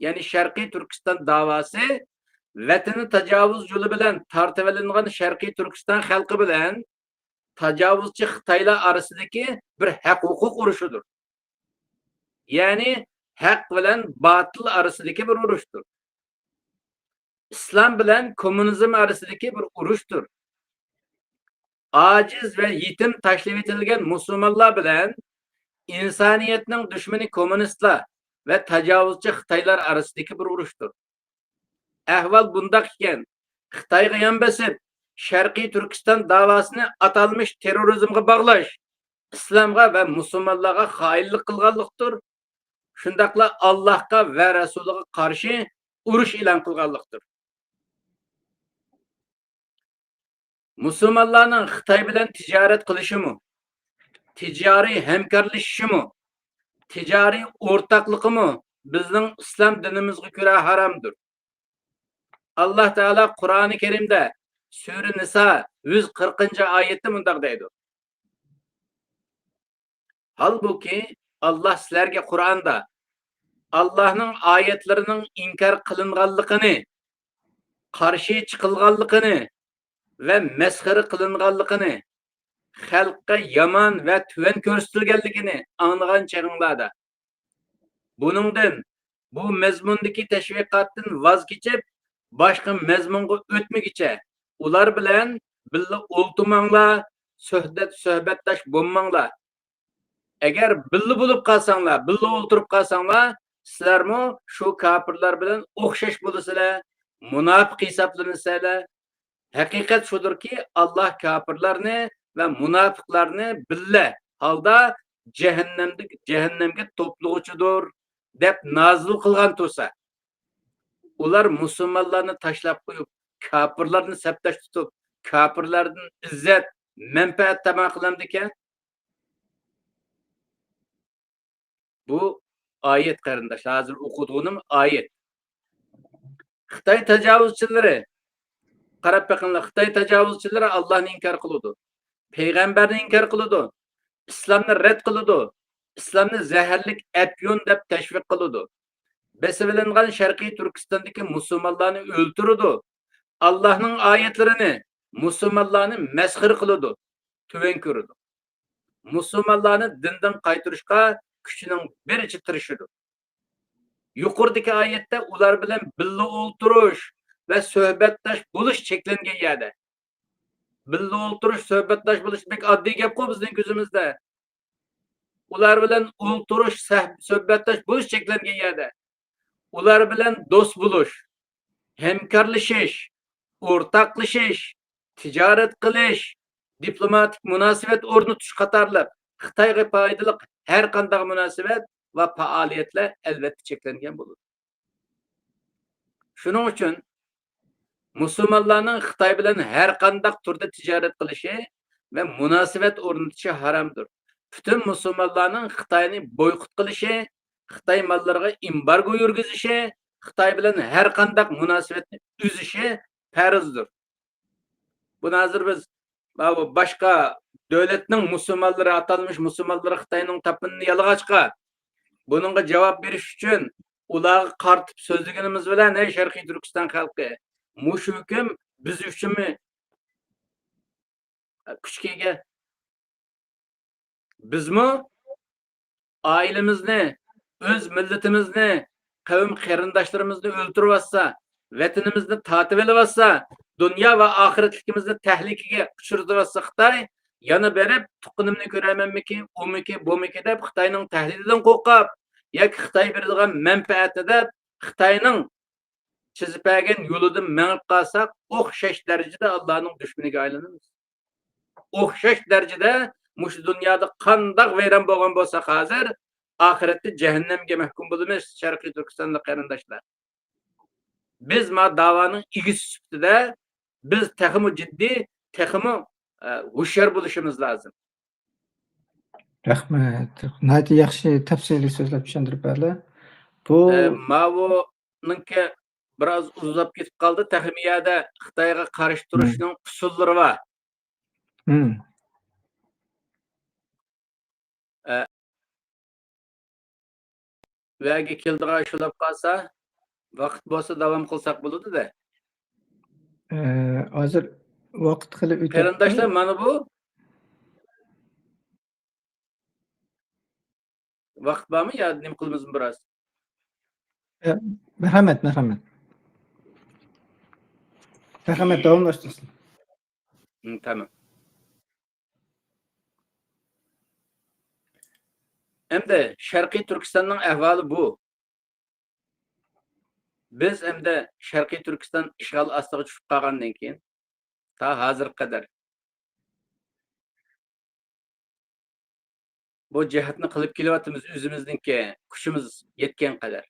يەنى شەرقىي تۈركىستان داۋاسى ۋەتىنى تاجاۋۇز يولى بىلەن تارتىۋېلىنغان شەرقىي تۈركىستان خەلقى بىلەن تاجاۋۇزچى خىتايلار ئارىسىدىكى بىر ھەق-ھوقۇق ئۇرۇشىدۇر. يەنى ھەق بىلەن باتىل ئارىسىدىكى بىر ئۇرۇشتۇر. ئىسلام بىلەن كوممۇنىزم ئارىسىدىكى بىر ئۇرۇشتۇر. ئاجىز ۋە يېتىم تاشلىۋېتىلگەن مۇسۇلمانلار بىلەن ئىنسانىيەتنىڭ دۈشمىنى كوممۇنىستلار ۋە تاجاۋۇزچى خىتايلار ئارىسىدىكى بىر ئۇرۇشتۇر. ئەھۋال بۇنداق ئىكەن، خىتايغا يان بېسىپ، شەرقىي تۈركىستان داۋاسىنى ئاتالمىش تېررورىزمغا باغلاش، ئىسلامغا ۋە مۇسۇلمانلارغا خائىنلىق قىلغانلىقتۇر. شۇنداقلا ئاللاھقا ۋە رەسۇلىغا قارشى ئۇرۇش ئېلان قىلغانلىقتۇر. مۇسۇلمانلارنىڭ خىتاي بىلەن تىجارەت قىلىشىمۇ، تىجارىي ھەمكارلىشىشىمۇ، تىجارىي ئورتاقلىقىمۇ بىزنىڭ ئىسلام دىنىمىزغا كۆرە ھارامدۇر. ئاللاھ تائالا قۇرئانى كەرىمدە سۈرە نىسا يۈز قىرىقىنچى ئايەتتە مۇنداق دەيدۇ: ھالبۇكى، ئاللاھ سىلەرگە قۇرئاندا ئاللاھنىڭ ئايەتلىرىنىڭ ئىنكار قىلىنغانلىقىنى، قارشى چىقىلغانلىقىنى ۋە مەسخىرە قىلىنغانلىقىنى، خەلققە يامان ۋە تۆۋەن كۆرسىتىلگەنلىكىنى ئاڭلىغان چېغىڭلاردا، بۇنىڭدىن، بۇ مەزمۇندىكى تەشۋىقاتتىن ۋاز كېچىپ، باشقا مەزمۇنغا ئۆتمىگۈچە، ئۇلار بىلەن بىللە ئولتۇرماڭلار، سۆھبەت، سۆھبەتداش بولماڭلار. ئەگەر بىللە بولۇپ قالساڭلار، بىللە ئولتۇرۇپ قالساڭلار، سىلەرمۇ شۇ كاپىرلار بىلەن ئوخشاش بولىسىلەر، مۇناپىق ھېسابلىنىسىلەر. ھەقىقەت شۇدۇركى، ئاللاھ كاپىرلارنى ۋە مۇناپىقلارنى بىللە ھالدا جەھەننەمدە، جەھەننەمگە توپلىغۇچىدۇر، دەپ نازىل قىلغان تۇرسا، ئۇلار مۇسۇلمانلارنى تاشلاپ قويۇپ، كاپىرلارنى سەپداش تۇتۇپ، كاپىرلاردىن ئىززەت، مەنپەئەت تاماق قىلامدىكەن؟ بۇ ئايەت، قېرىنداشلار، ھازىر ئوقۇتقىنىم ئايەت. خىتاي تاجاۋۇزچىلىرى، قاراپ بېقىڭلار، خىتاي تاجاۋۇزچىلىرى ئاللاھنى ئىنكار قىلىدۇ، پەيغەمبەرنى ئىنكار قىلىدۇ، ئىسلامنى رەت قىلىدۇ، ئىسلامنى زەھەرلىك ئەپيۈن دەپ تەشۋىق قىلىدۇ. بېسىۋېلىنغان شەرقىي تۈركىستاندىكى مۇسۇلمانلارنى ئۆلتۈرىدۇ، ئاللاھنىڭ ئايەتلىرىنى، مۇسۇلمانلارنى مەسخىرە قىلىدۇ، تۆۋەن كۆرىدۇ. مۇسۇلمانلارنى دىندىن قايتۇرۇشقا كۈچىنىڭ بېرىچە تىرىشىدۇ. يۇقىرىدىكى ئايەتتە ئۇلار بىلەن بىللە ئولتۇرۇش ۋە سۆھبەتداش بولۇش چەكلەنگەن يەردە. بىللە ئولتۇرۇش، سۆھبەتداش بولۇش بەك ئاددىي گەپقۇ بىزنىڭ كۆزىمىزدە. ئۇلار بىلەن ئولتۇرۇش، سەھ-، سۆھبەتداش بولۇش چەكلەنگەن يەردە. ئۇلار بىلەن دوست بولۇش، ھەمكارلىشىش، ئورتاقلىشىش، تىجارەت قىلىش، دىپلوماتىك مۇناسىۋەت ئورنىتىش قاتارلىق خىتايغا پايدىلىق ھەر قانداق مۇناسىۋەت ۋە پائالىيەتلەر ئەلۋەتتە چەكلەنگەن بولىدۇ. شۇنىڭ ئۈچۈن مۇسۇلمانلارنىڭ خىتاي بىلەن ھەر قانداق تۈردە تىجارەت قىلىشى ۋە مۇناسىۋەت ئورنىتىشى ھارامدۇر. پۈتۈن مۇسۇلمانلارنىڭ خىتاينى بويكوت قىلىشى، خىتاي ماللىرىغا ئېمبارگو يۈرگۈزۈشى، خىتاي بىلەن ھەر قانداق مۇناسىۋەتنى ئۈزۈشى پەرزدۇر. بۇنى ھازىر بىز، ماۋۇ باشقا دۆلەتنىڭ مۇسۇلمانلىرى، ئاتالمىش مۇسۇلمانلىرى خىتاينىڭ تاپىنىنى يالىغاچقا، بۇنىڭغا جاۋاب بېرىش ئۈچۈن ئۇلارغا قارىتىپ سۆزلىگىنىمىز بىلەن، ھەي شەرقىي تۈركىستان خەلقى، مۇشۇ ھۆكۈم بىز ئۈچۈنمۇ كۈچكە ئىگە؟ بىزمۇ ئائىلىمىزنى، ئۆز مىللىتىمىزنى، قەۋم قېرىنداشلىرىمىزنى ئۆلتۈرۈۋاتسا، ۋەتىنىمىزنى تارتىۋېلىۋاتسا، دۇنيا ۋە ئاخىرەتلىكىمىزنى تەھلىكىگە ئۇچرىتىۋاتسا خىتاي، يەنە بېرىپ تۇغقىنىمنى كۆرەرمەنمىكى، ئۇمىكى، بۇمىكى دەپ خىتاينىڭ تەھدىتىدىن قورقۇپ ياكى خىتاي بېرىدىغان مەنپەئەتنى دەپ خىتاينىڭ چىزىپ بەرگەن يولىدىن مېڭىپ قالساق، ئوخشاش دەرىجىدە ئاللانىڭ دۈشمىنىگە ئايلىنىمىز. ئوخشاش دەرىجىدە مۇشۇ دۇنيادا قانداق ۋەيران بولغان بولساق ھازىر، ئاخىرەتتە جەھەننەمگە مەھكۇم بولىمىز، شەرقىي تۈركىستانلىق قېرىنداشلار. بىز ما داۋانىڭ ئىگىسى سۈپىتىدە بىز تېخىمۇ جىددىي، تېخىمۇ، ئە، ھوشيار بولۇشىمىز لازىم. رەھمەت. ناھايىتى ياخشى تەپسىلىي سۆزلەپ چۈشەندۈرۈپ بەردى. بۇ ئە، ماۋۇنىڭكى بىراز ئۇزاپ كېتىپ قالدى. تېخىمۇ يەردە خىتايغا قارشى تۇرۇشنىڭ ئۇسۇللىرى بار. ئە، ۋەگە كېلىدىغان شۇلاپ قالسا، ۋاقىت بولسا داۋام قىلساق بولىدۇ-دە. ئە، ھازىر ۋاقىت خېلى ئۆتۈپتۇ. قېرىنداشلار، مانا بۇ. ۋاقىت بارمۇ يا نېمە قىلىمىزمۇ بىراز؟ ئە، مەرھەمەت، مەرھەمەت. مەرھەمەت، داۋاملاشتۇرسۇن. ھىم، تامام. ئەمدى شەرقىي تۈركىستاننىڭ ئەھۋالى بۇ. بىز ئەمدى شەرقىي تۈركىستان ئىشغال ئاستىغا چۈشۈپ قالغاندىن كېيىن، تا ھازىرغا قەدەر بۇ جىھادنى قىلىپ كېلىۋاتىمىز، ئۆزىمىزنىڭكى كۈچىمىز يەتكەن قەدەر.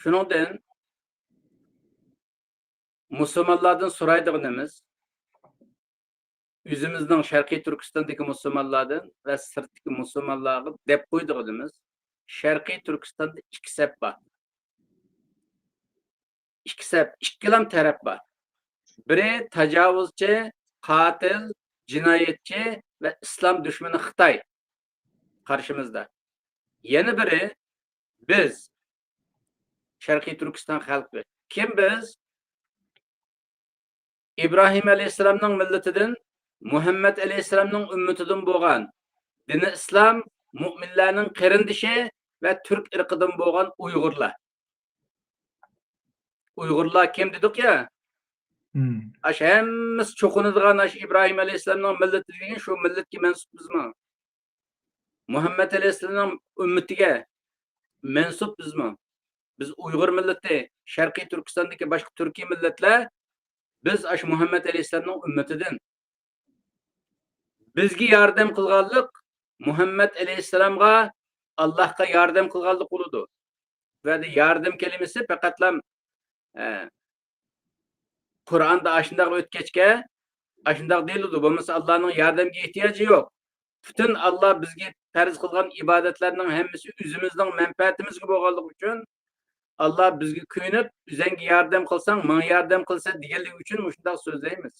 شۇنىڭدىن مۇسۇلمانلاردىن سورايدىغىنىمىز، ئۆزىمىزنىڭ شەرقىي تۈركىستاندىكى مۇسۇلمانلاردىن ۋە سىرتتىكى مۇسۇلمانلارغا دەپ قويىدىغىنىمىز، شەرقىي تۈركىستاندا ئىككى سەپ بار. ئىككى سەپ، ئىككىلام تەرەپ بار. بىرى تاجاۋۇزچى، قاتىل، جىنايەتچى ۋە ئىسلام دۈشمىنى خىتاي قارشىمىزدا. يەنە بىرى بىز، شەرقىي تۈركىستان خەلقى. كىم بىز؟ ئىبراھىم ئەلەيھىسسالامنىڭ مىللىتىدىن، مۇھەممەد ئەلەيھىسسالامنىڭ ئۈممىتىدىن بولغان، دىنى ئىسلام، مۇئمىنلارنىڭ قېرىندىشى ۋە تۈرك ئىرقىدىن بولغان ئۇيغۇرلار. ئۇيغۇرلار كىم دېدۇق يا؟ مم. ئاشۇ ھەممىسى چوقۇنىدىغان ئاشۇ ئىبراھىم ئەلەيھىسسالامنىڭ مىللىتى دېگەن شۇ مىللەتكە مەنسۇپ بىزمۇ. مۇھەممەد ئەلەيھىسسالامنىڭ ئۈممىتىگە مەنسۇپ بىزمۇ. بىز ئۇيغۇر مىللىتى، شەرقىي تۈركىستاندىكى باشقا تۈركىي مىللەتلەر، بىز ئاشۇ مۇھەممەد ئەلەيھىسسالامنىڭ ئۈممىتىدىن. بىزگە ياردەم قىلغانلىق مۇھەممەد ئەلەيھىسسالامغا، ئاللاھقا ياردەم قىلغانلىق بولىدۇ. بۇ يەردە ياردەم كەلىمىسى پەقەتلا، ئە، قۇرئاندا ئاشۇنداق ئۆتكەچكە، ئاشۇنداق دېيىلىدۇ. بولمىسا ئاللانىڭ ياردەمگە ئېھتىياجى يوق. پۈتۈن ئاللا بىزگە پەرز قىلغان ئىبادەتلەرنىڭ ھەممىسى ئۆزىمىزنىڭ مەنپەئەتىمىزگە بولغانلىقى ئۈچۈن، ئاللا بىزگە كۆيۈنۈپ، ئۆزەڭگە ياردەم قىلساڭ، ماڭا ياردەم قىلىسەن دېگەنلىكى ئۈچۈن مۇشۇنداق سۆزلەيمىز.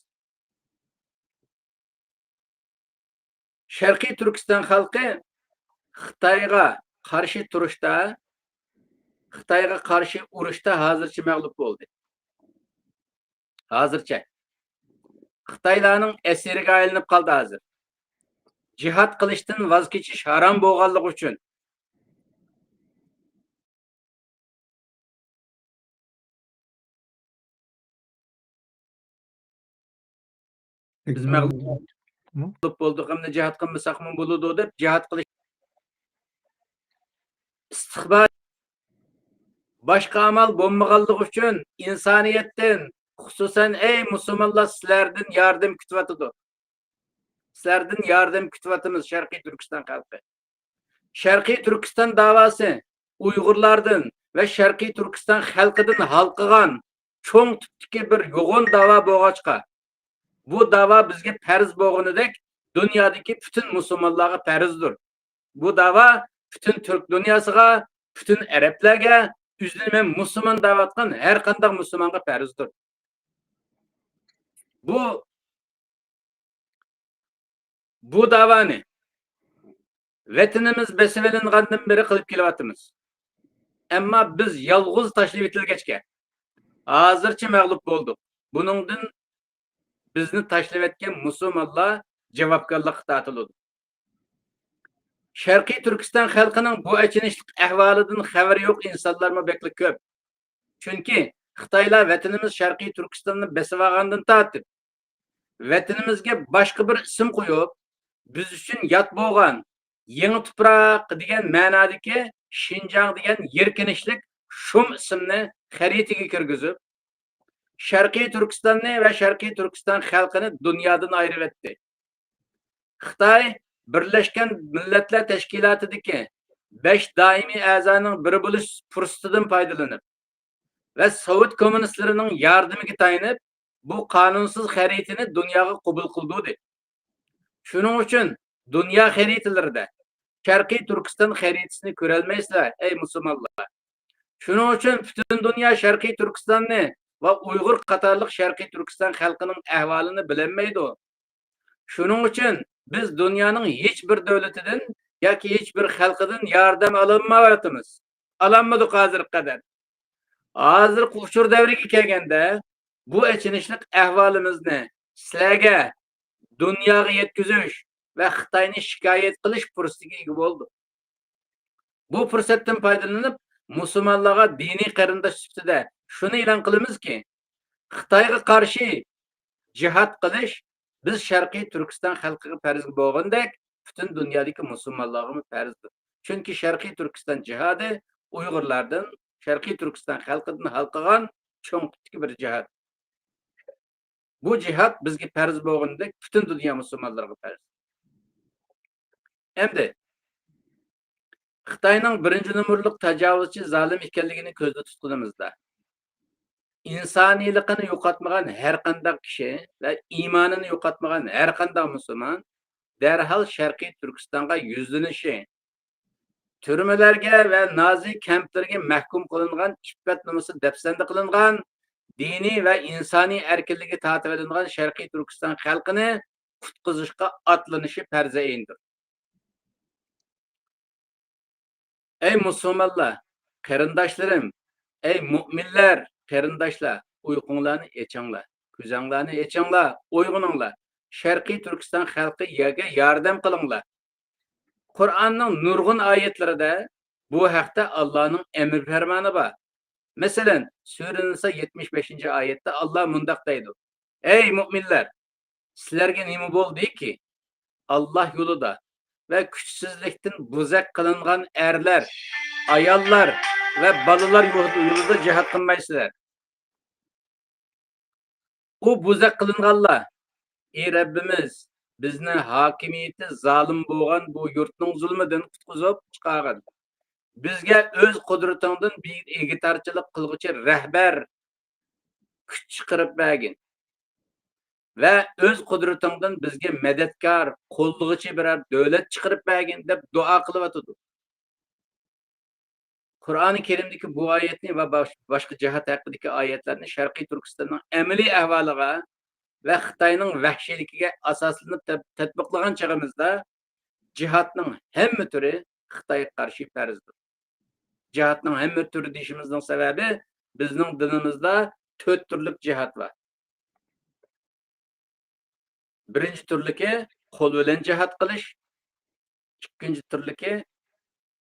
شەرقىي تۈركىستان خەلقى خىتايغا قارشى تۇرۇشتا، خىتايغا قارشى ئۇرۇشتا ھازىرچە مەغلۇپ بولدى. ھازىرچە. خىتايلارنىڭ ئەسىرىگە ئايلىنىپ قالدى ھازىر. جىھاد قىلىشتىن ۋاز كېچىش ھارام بولغانلىقى ئۈچۈن. بىز مەغلۇپ بولدۇق، ئەمدى جىھاد قىلمىساقمۇ بولىدۇ دەپ جىھاد قىلىش ئىستىخبار، باشقا ئامال بولمىغانلىقى ئۈچۈن ئىنسانىيەتتىن، خۇسۇسەن، ئەي مۇسۇلمانلار، سىلەردىن ياردەم كۈتۈۋاتىدۇ. سىلەردىن ياردەم كۈتۈۋاتىمىز، شەرقىي تۈركىستان خەلقى. شەرقىي تۈركىستان داۋاسى ئۇيغۇرلاردىن ۋە شەرقىي تۈركىستان خەلقىدىن ھالقىغان چوڭ تىپتىكى بىر يوغان داۋا بولغاچقا، بۇ داۋا بىزگە پەرز بولغىنىدەك، دۇنيادىكى پۈتۈن مۇسۇلمانلارغا پەرزدۇر. بۇ داۋا پۈتۈن تۈرك دۇنياسىغا، پۈتۈن ئەرەبلەرگە، ئۆزىنى مەن مۇسۇلمان دەۋاتقان ھەر قانداق مۇسۇلمانغا پەرزدۇر. بۇ، بۇ داۋانى ۋەتىنىمىز بېسىۋېلىنغاندىن بېرى قىلىپ كېلىۋاتىمىز. ئەمما بىز يالغۇز تاشلىۋېتىلگەچكە، ھازىرچە مەغلۇپ بولدۇق. بۇنىڭدىن بىزنى تاشلىۋەتكەن مۇسۇلمانلار جاۋابكارلىققا تارتىلىدۇ. شەرقىي تۈركىستان خەلقىنىڭ بۇ ئېچىنىشلىق ئەھۋالىدىن خەۋىرى يوق ئىنسانلارمۇ بەكلا كۆپ. چۈنكى خىتايلار ۋەتىنىمىز شەرقىي تۈركىستاننى بېسىۋالغاندىن تارتىپ، ۋەتىنىمىزگە باشقا بىر ئىسىم قويۇپ، بىز ئۈچۈن يات بولغان، يېڭى تۇپراق دېگەن مەنادىكى شىنجاڭ دېگەن يىركىنچلىك شۇم ئىسىمنى خەرىتىگە كىرگۈزۈپ، شەرقىي تۈركىستاننى ۋە شەرقىي تۈركىستان خەلقىنى دۇنيادىن ئايرىۋەتتى. خىتاي بىرلەشكەن مىللەتلەر تەشكىلاتىدىكى بەش دائىمىي ئەزانىڭ بىرى بولۇش پۇرسىتىدىن پايدىلىنىپ ۋە سوۋېت كوممۇنىستلىرىنىڭ ياردىمىگە تايىنىپ، بۇ قانۇنسىز خەرىتىنى دۇنياغا قوبۇل قىلدۇردى. شۇنىڭ ئۈچۈن دۇنيا خەرىتىلىرىدە شەرقىي تۈركىستان خەرىتىسىنى كۆرەلمەيسىلەر، ئەي مۇسۇلمانلار. شۇنىڭ ئۈچۈن پۈتۈن دۇنيا شەرقىي تۈركىستاننى ۋە ئۇيغۇر قاتارلىق شەرقىي تۈركىستان خەلقىنىڭ ئەھۋالىنى بىلەلمەيدۇ. شۇنىڭ ئۈچۈن بىز دۇنيانىڭ ھېچ بىر دۆلىتىدىن ياكى ھېچ بىر خەلقىدىن ياردەم ئالالمايۋاتىمىز. ئالالمىدۇق ھازىرغا قەدەر. ھازىرقى ئۇچۇر دەۋرىگە كەلگەندە، بۇ ئېچىنىشلىق ئەھۋالىمىزنى سىلەرگە، دۇنياغا يەتكۈزۈش ۋە خىتاينى شىكايەت قىلىش پۇرسىتىگە ئىگە بولدۇق. بۇ پۇرسەتتىن پايدىلىنىپ، مۇسۇلمانلارغا دىنىي قېرىنداش سۈپىتىدە شۇنى ئېلان قىلىمىزكى، خىتايغا قارشى جىھاد قىلىش بىز شەرقىي تۈركىستان خەلقىگە پەرز بولغاندەك، پۈتۈن دۇنيادىكى مۇسۇلمانلارغىمۇ پەرزدۇر. چۈنكى شەرقىي تۈركىستان جىھادى ئۇيغۇرلاردىن، شەرقىي تۈركىستان خەلقىدىن ھالقىغان چوڭ تىپتىكى بىر جىھاد. بۇ جىھاد بىزگە پەرز بولغىنىدەك، پۈتۈن دۇنيا مۇسۇلمانلىرىغا پەرز. ئەمدى خىتاينىڭ بىرىنچى نومۇرلۇق تاجاۋۇزچى، زالىم ئىكەنلىكىنى كۆزدە تۇتقىنىمىزدا، ئىنسانىيلىقىنى يوقاتمىغان ھەر قانداق كىشى ۋە ئىمانىنى يوقاتمىغان ھەر قانداق مۇسۇلمان دەرھال شەرقىي تۈركىستانغا يۈزلىنىشى، تۈرمىلەرگە ۋە نازى كەمپلىرىگە مەھكۇم قىلىنغان، ئىپپەت نومۇسى دەپسەندە قىلىنغان، دىنىي ۋە ئىنسانىي ئەركىنلىكى تارتىۋېلىنغان شەرقىي تۈركىستان خەلقىنى قۇتقۇزۇشقا ئاتلىنىشى پەرزى ئەينىدۇر. ئەي مۇسۇلمانلار، قېرىنداشلىرىم، ئەي مۇئمىنلەر، قېرىنداشلار، ئۇيقۇڭلارنى ئېچىڭلار، كۆزۈڭلارنى ئېچىڭلار، ئويغىنىڭلار. شەرقىي تۈركىستان خەلقىگە ياردەم قىلىڭلار. قۇرئاننىڭ نۇرغۇن ئايەتلىرىدە بۇ ھەقتە ئاللانىڭ ئەمر پەرمانى بار. مەسىلەن، سۈرە نىسا يەتمىش بەشىنچى ئايەتتە ئاللا مۇنداق دەيدۇ: ئەي مۇئمىنلەر، سىلەرگە نېمە بولدىكى؟ ئاللا يولىدا ۋە كۈچسىزلىكتىن بوزەك قىلىنغان ئەرلەر، ئاياللار ۋە بالىلار يولىدا جىھاد قىلمايسىلەر. ئۇ بوزەك قىلىنغانلار، ئى رەببىمىز، بىزنى ھاكىمىيىتى زالىم بولغان بۇ يۇرتنىڭ زۇلمىدىن قۇتقۇزۇپ چىقارغىن. بىزگە ئۆز قۇدرىتىڭدىن بىر ئىگىدارچىلىق قىلغۇچى رەھبەر، كۈچ چىقىرىپ بەرگىن ۋە ئۆز قۇدرىتىڭدىن بىزگە مەدەتكار، قوللىغۇچى بىرەر دۆلەت چىقىرىپ بەرگىن، دەپ دۇئا قىلىۋاتىدۇ. قۇرئانى كەرىمدىكى بۇ ئايەتنى ۋە باش-، باشقا جىھاد ھەققىدىكى ئايەتلەرنى شەرقىي تۈركىستاننىڭ ئەمەلىي ئەھۋالىغا ۋە خىتاينىڭ ۋەھشىيلىكىگە ئاساسلىنىپ تەت-، تەتبىقلىغان چېغىمىزدا، جىھادنىڭ ھەممە تۈرى خىتايغا قارشى پەرزدۇر. جىھادنىڭ ھەممە تۈرى دېيىشىمىزنىڭ سەۋەبى، بىزنىڭ دىنىمىزدا تۆت تۈرلۈك جىھاد بار. بىرىنچى تۈرلۈكى قول بىلەن جىھاد قىلىش، ئىككىنچى تۈرلۈكى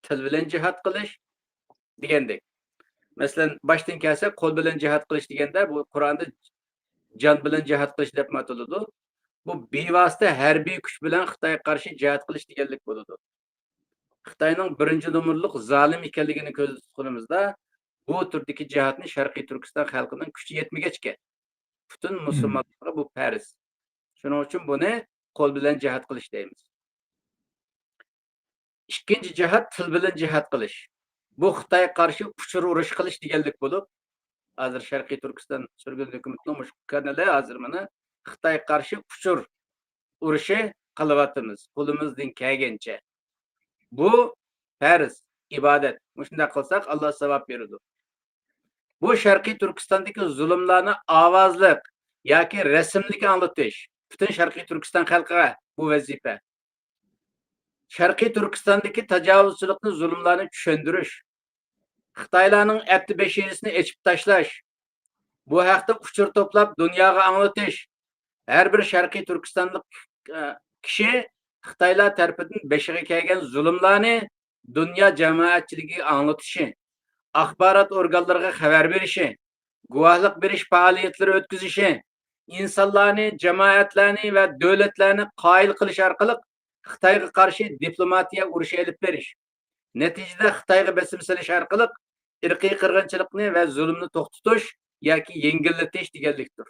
تىل بىلەن جىھاد قىلىش دېگەندەك. مەسىلەن، باشتىن كەلسەك، قول بىلەن جىھاد قىلىش دېگەندە، بۇ قۇرئاندا جان بىلەن جىھاد قىلىش دەپمۇ ئاتىلىدۇ. بۇ بىۋاسىتە ھەربىي كۈچ بىلەن خىتايغا قارشى جىھاد قىلىش دېگەنلىك بولىدۇ. خىتاينىڭ بىرىنچى نومۇرلۇق زالىم ئىكەنلىكىنى كۆزدە تۇتقىنىمىزدا، بۇ تۈردىكى جىھادنى شەرقىي تۈركىستان خەلقىنىڭ كۈچى يەتمىگەچكە، پۈتۈن مۇسۇلمانلارغا بۇ پەرز. شۇنىڭ ئۈچۈن بۇنى قول بىلەن جىھاد قىلىش دەيمىز. ئىككىنچى جىھاد تىل بىلەن جىھاد قىلىش. بۇ خىتايغا قارشى ئۇچۇر ئۇرۇشى قىلىش دېگەنلىك بولۇپ، ھازىر شەرقىي تۈركىستان سۈرگۈن ھۆكۈمىتىنىڭ مۇشۇ كانىلى ھازىر مانا خىتايغا قارشى ئۇچۇر ئۇرۇشى قىلىۋاتىمىز، قولىمىزدىن كەلگەنچە. بۇ پەرز، ئىبادەت. مۇشۇنداق قىلساق، ئاللا ساۋاب بېرىدۇ. بۇ شەرقىي تۈركىستاندىكى زۇلۇملارنى ئاۋازلىق ياكى رەسىملىك ئاڭلىتىش. پۈتۈن شەرقىي تۈركىستان خەلقىگە بۇ ۋەزىپە. شەرقىي تۈركىستاندىكى تاجاۋۇزچىلىقنى، زۇلۇملارنى چۈشەندۈرۈش. خىتايلارنىڭ ئەپتى بەشىرىسىنى ئېچىپ تاشلاش. بۇ ھەقتە ئۇچۇر توپلاپ، دۇنياغا ئاڭلىتىش. ھەر بىر شەرقىي تۈركىستانلىق، ئە، كىشى خىتايلار تەرىپىدىن بېشىغا كەلگەن زۇلۇملارنى دۇنيا جامائەتچىلىكىگە ئاڭلىتىشى، ئاخبارات ئورگانلىرىغا خەۋەر بېرىشى، گۇۋاھلىق بېرىش پائالىيەتلىرى ئۆتكۈزۈشى، ئىنسانلارنى، جامائەتلەرنى ۋە دۆلەتلەرنى قايىل قىلىش ئارقىلىق خىتايغا قارشى دىپلوماتىيە ئۇرۇشى ئېلىپ بېرىش، نەتىجىدە خىتايغا بېسىم سېلىش ئارقىلىق ئىرقىي قىرغىنچىلىقنى ۋە زۇلۇمنى توختىتىش ياكى يەڭگىللىتىش دېگەنلىكتۇر.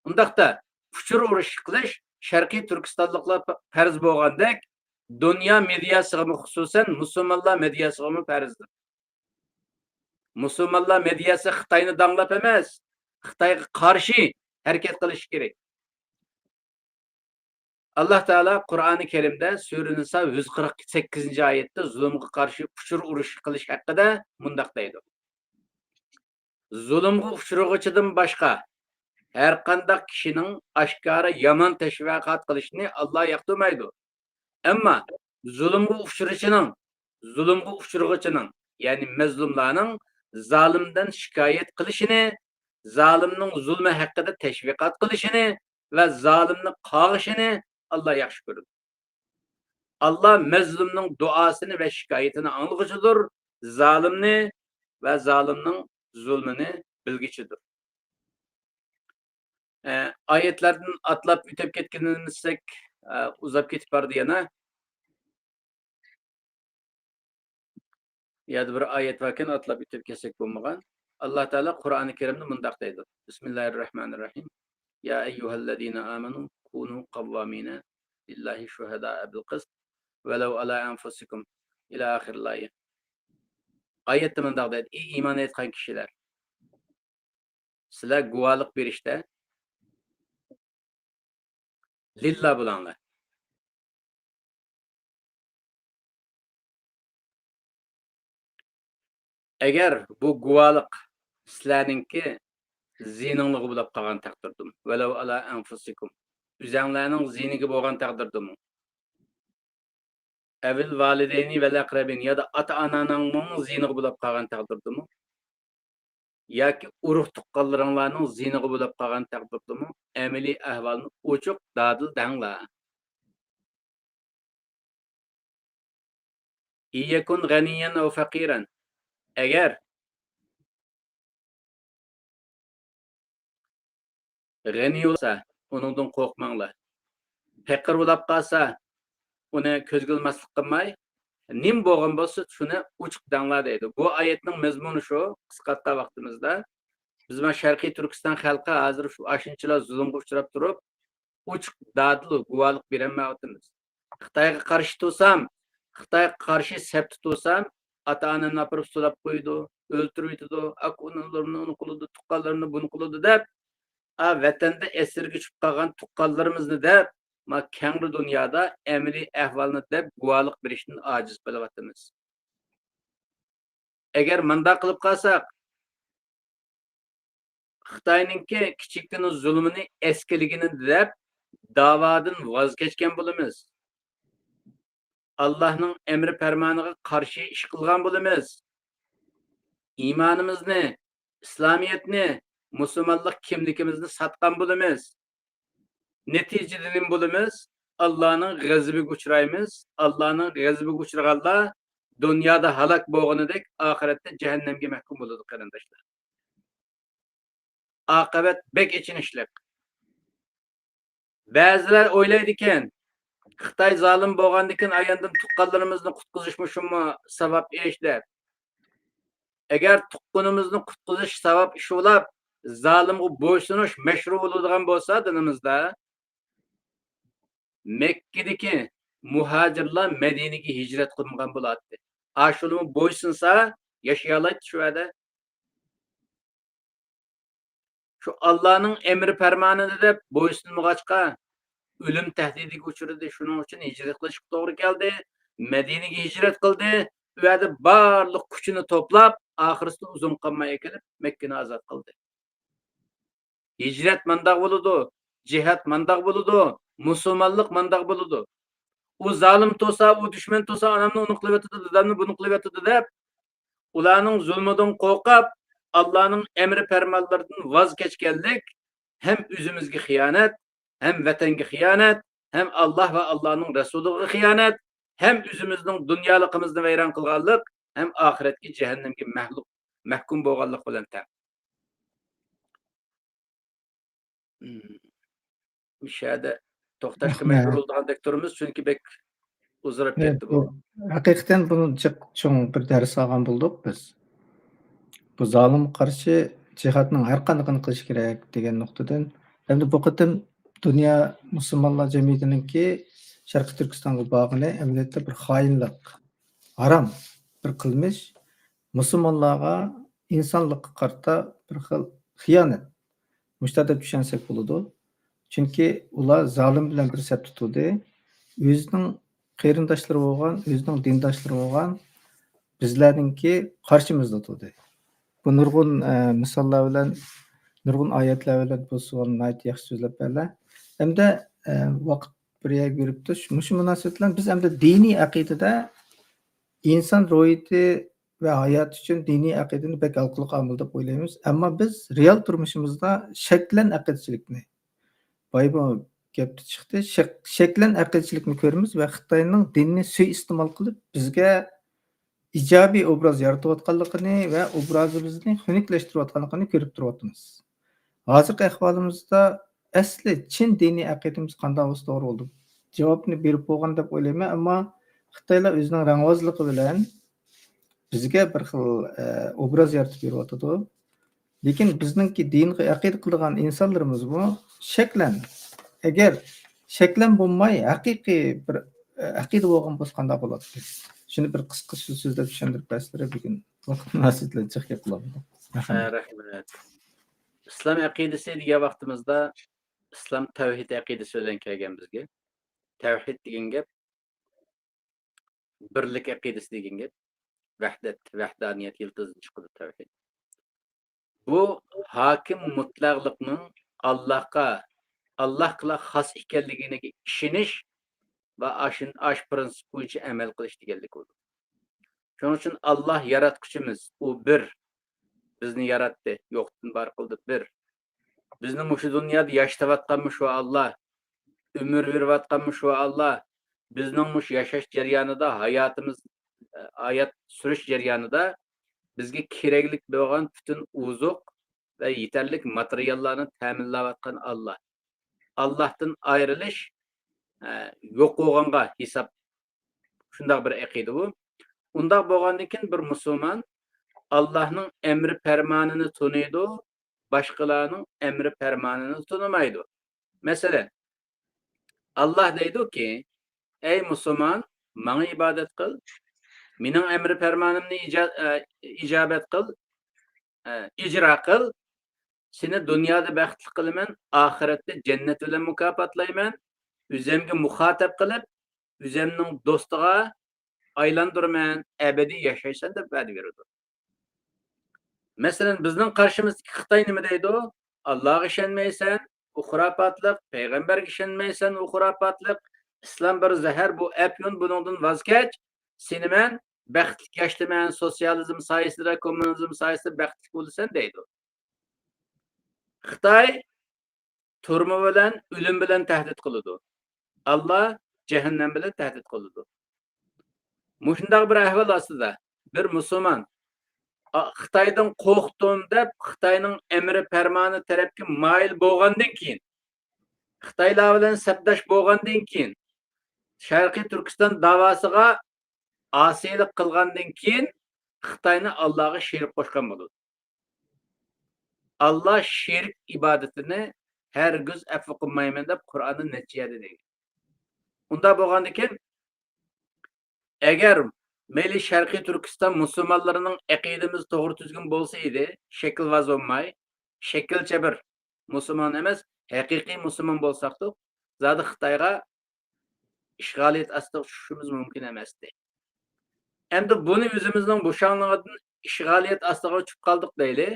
ئۇنداقتا، ئۇچۇر ئۇرۇشى قىلىش شەرقىي تۈركىستانلىقلار پەرز بولغاندەك، دۇنيا مېدىياسىغىمۇ، خۇسۇسەن مۇسۇلمانلار مېدىياسىغىمۇ پەرزدۇر. مۇسۇلمانلار مېدىياسى خىتاينى داڭلاپ ئەمەس، خىتايغا قارشى ھەرىكەت قىلىشى كېرەك. ئاللا تائالا قۇرئانى كەرىمدە سۈرە نىسا يۈز قىرىق سەككىزىنچى ئايەتتە زۇلۇمغا قارشى ئۇچۇر ئۇرۇشى قىلىش ھەققىدە مۇنداق دەيدۇ: زۇلۇمغا ئۇچرىغۇچىدىن باشقا ھەرقانداق كىشىنىڭ ئاشكارا يامان تەشۋىقات قىلىشىنى ئاللا ياقتۇرمايدۇ. ئەمما زۇلۇمغا ئۇچرىشىنىڭ، زۇلۇمغا ئۇچرىغۇچىنىڭ، يەنى مەزلۇملارنىڭ زالىمدىن شىكايەت قىلىشىنى، زالىمنىڭ زۇلمى ھەققىدە تەشۋىقات قىلىشىنى ۋە زالىمنى قاغىشىنى ئاللا ياخشى كۆرىدۇ. ئاللا مەزلۇمنىڭ دۇئاسىنى ۋە شىكايىتىنى ئاڭلىغۇچىدۇر، زالىمنى ۋە زالىمنىڭ زۇلمىنى بىلگۈچىدۇر. ئە، ئايەتلەردىن ئاتلاپ ئۆتۈپ كەتكىنىمىزدەك، ئە، ئۇزاپ كېتىپ بارىدۇ يەنە. يەنە بىر ئايەت باركەن، ئاتلاپ ئۆتۈپ كەتسەك بولمىغان. ئاللا تائالا قۇرئانى كەرىمدە مۇنداق دەيدۇ: بىسمىللاھىررەھمانىررەھىم. يا أيها الذين آمنوا كونوا قوامين لله شهداء بالقسط ولو على أنفسكم. إلى آخر الآية. ئايەتتە مۇنداق دەيدۇ: ئى ئىمان ئېيتقان كىشىلەر، سىلەر گۇۋاھلىق بېرىشتە لىللا بولۇڭلار. ئەگەر بۇ گۇۋاھلىق سىلەرنىڭكى زىيىنىڭلارغا بولاپ قالغان تەقدىردىمۇ، ولو على أنفسكم، ئۆزەڭلارنىڭ زىيىنىگە بولغان تەقدىردىمۇ، أو الوالدين والأقربين، يا ئاتا-ئاناڭنىڭ زىيىنىغا بولاپ قالغان تەقدىردىمۇ، ياكى ئۇرۇق-تۇغقانلىرىڭلارنىڭ زىيىنىغا بولاپ قالغان تەقدىردىمۇ، ئەمەلىي ئەھۋالنى ئوچۇق دادىل دەڭلار. إن يكن غنيا أو فقيرا، ئەگەر غەنىي بولسا، ئۇنىڭدىن قورقماڭلار. پېقىر بولاپ قالسا، ئۇنى كۆزگە ئىلماسلىق قىلماي، نېمە بولغان بولسا، شۇنى ئوچۇق دەڭلار دەيدۇ. بۇ ئايەتنىڭ مەزمۇنى شۇ، قىسقارتقان ۋاقتىمىزدا. بىز مانا شەرقىي تۈركىستان خەلقى ھازىر شۇ ئاشۇنچىلا زۇلۇمغا ئۇچراپ تۇرۇپ، ئوچۇق دادىل گۇۋاھلىق بېرەلمەيۋاتىمىز. خىتايغا قارشى تۇرسام، خىتايغا قارشى سەپتە تۇرسام، ئاتا-ئانامنى ئاپىرىپ سولاپ قويىدۇ، ئۆلتۈرۈۋېتىدۇ، ئاكا-ئۇنىلىرىمنى ئۇنى قىلىدۇ، تۇغقانلىرىمنى بۇنى قىلىدۇ دەپ، ئا، ۋەتەندە ئەسىرگە چۈشۈپ قالغان تۇغقانلىرىمىزنى دەپ، ما كەڭرى دۇنيادا ئەمەلىي ئەھۋالنى دەپ گۇۋاھلىق بېرىشتىن ئاجىز قېلىۋاتىمىز. ئەگەر مانداق قىلىپ قالساق، خىتاينىڭكى كىچىككىنە زۇلۇمىنى ئەسكىلىگىنى دەپ، داۋادىن ۋاز كەچكەن بولىمىز. ئاللاھنىڭ ئەمرى پەرمانىغا قارشى ئىش قىلغان بولىمىز. ئىمانىمىزنى، ئىسلامىيەتنى، مۇسۇلمانلىق كىملىكىمىزنى ساتقان بولىمىز. نەتىجىدە نېمە بولىمىز؟ ئاللانىڭ غەزىپىگە ئۇچرايمىز. ئاللانىڭ غەزىپىگە ئۇچرىغانلار دۇنيادا ھالاك بولغىنىدەك، ئاخىرەتتە جەھەننەمگە مەھكۇم بولىدۇ، قېرىنداشلار. ئاقىۋەت بەك ئېچىنىشلىق. بەزىلەر ئويلايدىكەن، خىتاي زالىم بولغاندىكىن ئاياندىن تۇغقانلىرىمىزنى قۇتقۇزۇشمۇ شۇمۇ ساۋاب ئىش دەپ. ئەگەر تۇغقىنىمىزنى قۇتقۇزۇش ساۋاب ئىش بولاپ، زالىمغا بويسۇنۇش مەشرۇ بولىدىغان بولسا دىنىمىزدا، مەككىدىكى مۇھاجىرلار مەدىنىگە ھىجرەت قىلمىغان بولاتتى. ئاشۇلىمۇ بويسۇنسا، ياشىيالايتتى شۇ يەردە. شۇ ئاللانىڭ ئەمرى پەرمانىنى دەپ بويسۇنمىغاچقا، ئۆلۈم تەھدىتىگە ئۇچرىدى. شۇنىڭ ئۈچۈن ھىجرەت قىلىشقا توغرا كەلدى. مەدىنىگە ھىجرەت قىلدى. ئۇ يەردە بارلىق كۈچىنى توپلاپ، ئاخىرسىدا ئۇزۇن قالماي ئەكېلىپ، مەككىنى ئازاد قىلدى. ھىجرەت مانداق بولىدۇ، جىھاد مانداق بولىدۇ، مۇسۇلمانلىق مانداق بولىدۇ. ئۇ زالىم تۇرسا، ئۇ دۈشمەن تۇرسا، ئانامنى ئۇنى قىلىۋېتىدۇ، دادامنى بۇنى قىلىۋېتىدۇ دەپ، ئۇلارنىڭ زۇلمىدىن قورقۇپ، ئاللانىڭ ئەمرى پەرمانلىرىدىن ۋاز كەچكەنلىك ھەم ئۆزىمىزگە خىيانەت، ھەم ۋەتەنگە خىيانەت، ھەم ئاللا ۋە ئاللانىڭ رەسۇلىغا خىيانەت، ھەم ئۆزىمىزنىڭ دۇنيالىقىمىزنى ۋەيران قىلغانلىق، ھەم ئاخىرەتكە جەھەننەمگە مەھلۇق، مەھكۇم بولغانلىق بىلەن تەڭ. مم. مۇشۇ يەردە توختاشقا مەجبۇر بولىدىغاندەك تۇرىمىز، چۈنكى بەك ئۇزىراپ كەتتى بۇ. ھەقىقەتەن بۇنى جىق چوڭ بىر دەرس ئالغان بولدۇق بىز. بۇ زالىمغا قارشى جىھادنىڭ ھەر قاندىقىنى قىلىش كېرەك دېگەن نۇقتىدىن. ئەمدى بۇ قېتىم دۇنيا مۇسۇلمانلار جەمئىيىتىنىڭكى شەرقىي تۈركىستانغا بارغىنى ئەمەلىيەتتە بىر خائىنلىق، ھارام بىر قىلمىش، مۇسۇلمانلارغا، ئىنسانلىققا قارىتا بىر خىل خىيانەت. مۇشۇنداق دەپ چۈشەنسەك بولىدۇ. چۈنكى ئۇلار زالىم بىلەن بىر سەپتە تۇردى. ئۆزىنىڭ قېرىنداشلىرى بولغان، ئۆزىنىڭ دىنداشلىرى بولغان بىزلەرنىڭكى قارشىمىزدا تۇردى. بۇ نۇرغۇن، ئە، مىساللار بىلەن، نۇرغۇن ئايەتلەر بىلەن بۇ سوئالنى ناھايىتى ياخشى سۆزلەپ بەردى. ھەمدە، ئە، ۋاقىت بىر يەرگە بېرىپتۇ. مۇشۇ مۇناسىۋەت بىلەن بىز ئەمدى دىنىي ئەقىدىدە ئىنسان روھىيىتى ۋە ھايات ئۈچۈن دىنىي ئەقىدىنى بەك ھالقىلىق ئامىل دەپ ئويلايمىز. ئەمما بىز رېئال تۇرمۇشىمىزدا شەكلەن ئەقىدىچىلىكنى، بايىمۇ گەپتە چىقتى، شەك-، شەكلەن ئەقىدىچىلىكنى كۆرىمىز ۋە خىتاينىڭ دىنىنى سۇيىئىستېمال قىلىپ، بىزگە ئىجابىي ئوبراز يارىتىۋاتقانلىقىنى ۋە ئوبرازىمىزنى خۇنۈكلەشتۈرۈۋاتقانلىقىنى كۆرۈپ تۇرۇۋاتىمىز. ھازىرقى ئەھۋالىمىزدا ئەسلى چىن دىنىي ئەقىدىمىز قانداق بولسا توغرا بولىدۇ؟ جاۋابنى بېرىپ بولغان دەپ ئويلايمەن، ئەمما خىتايلار ئۆزىنىڭ رەڭۋازلىقى بىلەن بىزگە بىر خىل، ئە، ئوبراز يارىتىپ بېرىۋاتىدۇ. لېكىن بىزنىڭكى دىنغا ئەقىدە قىلىدىغان ئىنسانلىرىمىزمۇ شەكلەن، ئەگەر شەكلەن بولماي ھەقىقىي بىر، ئە، ئەقىدە بولغان بولسا قانداق بولاتتى؟ شۇنى بىر قىسقا سۆزلەپ چۈشەندۈرۈپ بەرسىلەر بۈگۈن. ۋاقىت مۇناسىۋىتى بىلەن جىق گەپ قىلالمىدۇق. ھە، رەھمەت. رەھمەت. ئىسلام ئەقىدىسى دېگەن ۋاقتىمىزدا ئىسلام تەۋھىد ئەقىدىسى بىلەن كەلگەن بىزگە. تەۋھىد دېگەن گەپ بىرلىك ئەقىدىسى دېگەن گەپ. ۋەھدەت، ۋەھدانىيەت يىلتىزىدىن چىقىدۇ تەۋھىد. بۇ ھاكىم مۇتلەقلىقنىڭ ئاللاھقا، ئاللاھقىلا خاس ئىكەنلىكىگە ئىشىنىش ۋە ئاشۇ، ئاشۇ پرىنسىپ بويىچە ئەمەل قىلىش دېگەنلىك بولىدۇ. شۇنىڭ ئۈچۈن ئاللاھ ياراتقۇچىمىز، ئۇ بىر. بىزنى ياراتتى، يوقتىن بار قىلدى، بىر. بىزنى مۇشۇ دۇنيادا ياشىتىۋاتقانمۇ شۇ ئاللاھ، ئۆمۈر بېرىۋاتقانمۇ شۇ ئاللاھ، بىزنىڭ مۇشۇ ياشاش جەريانىدا، ھاياتىمىز، ھايات سۈرۈش جەريانىدا بىزگە كېرەكلىك بولغان پۈتۈن ئوزۇق ۋە يېتەرلىك ماتېرىياللارنى تەمىنلەۋاتقان ئاللاھ. ئاللاھتىن ئايرىلىش، ئە، يوق بولغانغا ھېساب. شۇنداق بىر ئەقىدە بۇ. ئۇنداق بولغاندىن كېيىن بىر مۇسۇلمان ئاللاھنىڭ ئەمرى پەرمانىنى تونۇيدۇ، باشقىلارنىڭ ئەمرى پەرمانىنى تونۇمايدۇ. مەسىلەن، ئاللاھ دەيدۇكى، ئەي مۇسۇلمان، ماڭا ئىبادەت قىل، مېنىڭ ئەمرى پەرمانىمنى ئىجا-، ئە، ئىجابەت قىل، ئە، ئىجرا قىل، سېنى دۇنيادا بەختلىك قىلىمەن، ئاخىرەتتە جەننەت بىلەن مۇكاپاتلايمەن، ئۆزۈمگە مۇخاتەپ قىلىپ، ئۆزۈمنىڭ دوستىغا ئايلاندۇرىمەن، ئەبەدىي ياشايسەن دەپ ۋەدە بېرىدۇ. مەسىلەن، بىزنىڭ قارشىمىزدىكى خىتاي نېمە دەيدۇ؟ ئاللاغا ئىشەنمەيسەن، ئۇ خۇراپاتلىق، پەيغەمبەرگە ئىشەنمەيسەن، ئۇ خۇراپاتلىق، ئىسلام بىر زەھەر، بۇ ئەپيۇن، بۇنىڭدىن ۋاز كەچ، سېنى مەن بەختلىك ياشىتىمەن، سوتسىيالىزم سايىسىدا، كوممۇنىزم سايىسىدا بەختلىك بولىسەن دەيدۇ. خىتاي تۈرمە بىلەن، ئۆلۈم بىلەن تەھدىت قىلىدۇ. ئاللا جەھەننەم بىلەن تەھدىت قىلىدۇ. مۇشۇنداق بىر ئەھۋال ئاستىدا بىر مۇسۇلمان، ئا، خىتايدىن قورقتۇم دەپ، خىتاينىڭ ئەمرى پەرمانى تەرەپكە مايىل بولغاندىن كېيىن، خىتايلار بىلەن سەپداش بولغاندىن كېيىن، شەرقىي تۈركىستان داۋاسىغا ئاسىيلىق قىلغاندىن كېيىن، خىتاينى ئاللاغا شېرىك قوشقان بولىدۇ. ئاللا شېرىك ئىبادىتىنى ھەرگىز ئەپۇ قىلمايمەن دەپ قۇرئاندا نەچچە يەردە دېگەن. ئۇنداق بولغاندىكىن، ئەگەر مەيلى شەرقىي تۈركىستان مۇسۇلمانلىرىنىڭ ئەقىدىمىز توغرا تۈزگۈن بولسا ئىدى، شەكىلۋاز بولماي، شەكىلچە بىر مۇسۇلمان ئەمەس، ھەقىقىي مۇسۇلمان بولساقتۇق، زادى خىتايغا ئىشغالىيەت ئاستىغا چۈشۈشىمىز مۇمكىن ئەمەستى. ئەمدى بۇنى ئۆزىمىزنىڭ بوشاڭلىقىدىن ئىشغالىيەت ئاستىغا چۈشۈپ قالدۇق دەيلى.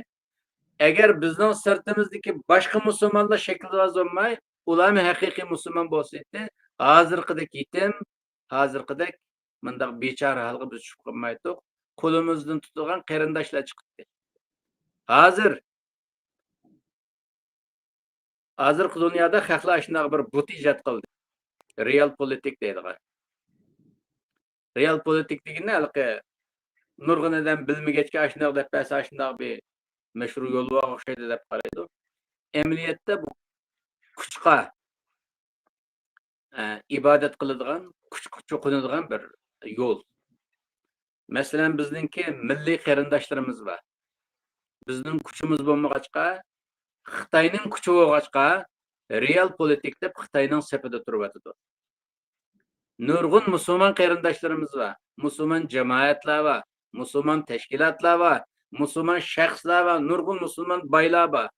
ئەگەر بىزنىڭ سىرتىمىزدىكى باشقا مۇسۇلمانلار شەكىلۋاز بولماي، ئۇلارمۇ ھەقىقىي مۇسۇلمان بولسىدى، ھازىرقىدەك يېتىم، ھازىرقىدەك مۇنداق بىچارە ھالغا بىز چۈشۈپ قالمايتتۇق. قولىمىزدىن تۇتىدىغان قېرىنداشلار چىقتى. ھازىر، ھازىرقى دۇنيادا خەقلەر ئاشۇنداق بىر بۇت ئىجاد قىلدى. رېئال پولىتىك دەيدىغان. رېئال پولىتىك دېگىنى ھېلىقى نۇرغۇن ئادەم بىلمىگەچكە ئاشۇنداق دەپ بەرسە، ئاشۇنداق بىر مەشھۇر يول بارغا ئوخشايدۇ دەپ قارايدۇ. ئەمەلىيەتتە بۇ كۈچقا، ئە، ئىبادەت قىلىدىغان، كۈچكە چوقۇنىدىغان بىر يول. مەسىلەن، بىزنىڭكى مىللىي قېرىنداشلىرىمىز بار. بىزنىڭ كۈچىمىز بولمىغاچقا، خىتاينىڭ كۈچى بولغاچقا، رېئال پولىتىك دەپ خىتاينىڭ سېپىدە تۇرۇۋاتىدۇ. نۇرغۇن مۇسۇلمان قېرىنداشلىرىمىز بار، مۇسۇلمان جامائەتلەر بار، مۇسۇلمان تەشكىلاتلار بار، مۇسۇلمان شەخسلەر بار، نۇرغۇن مۇسۇلمان بايلار بار.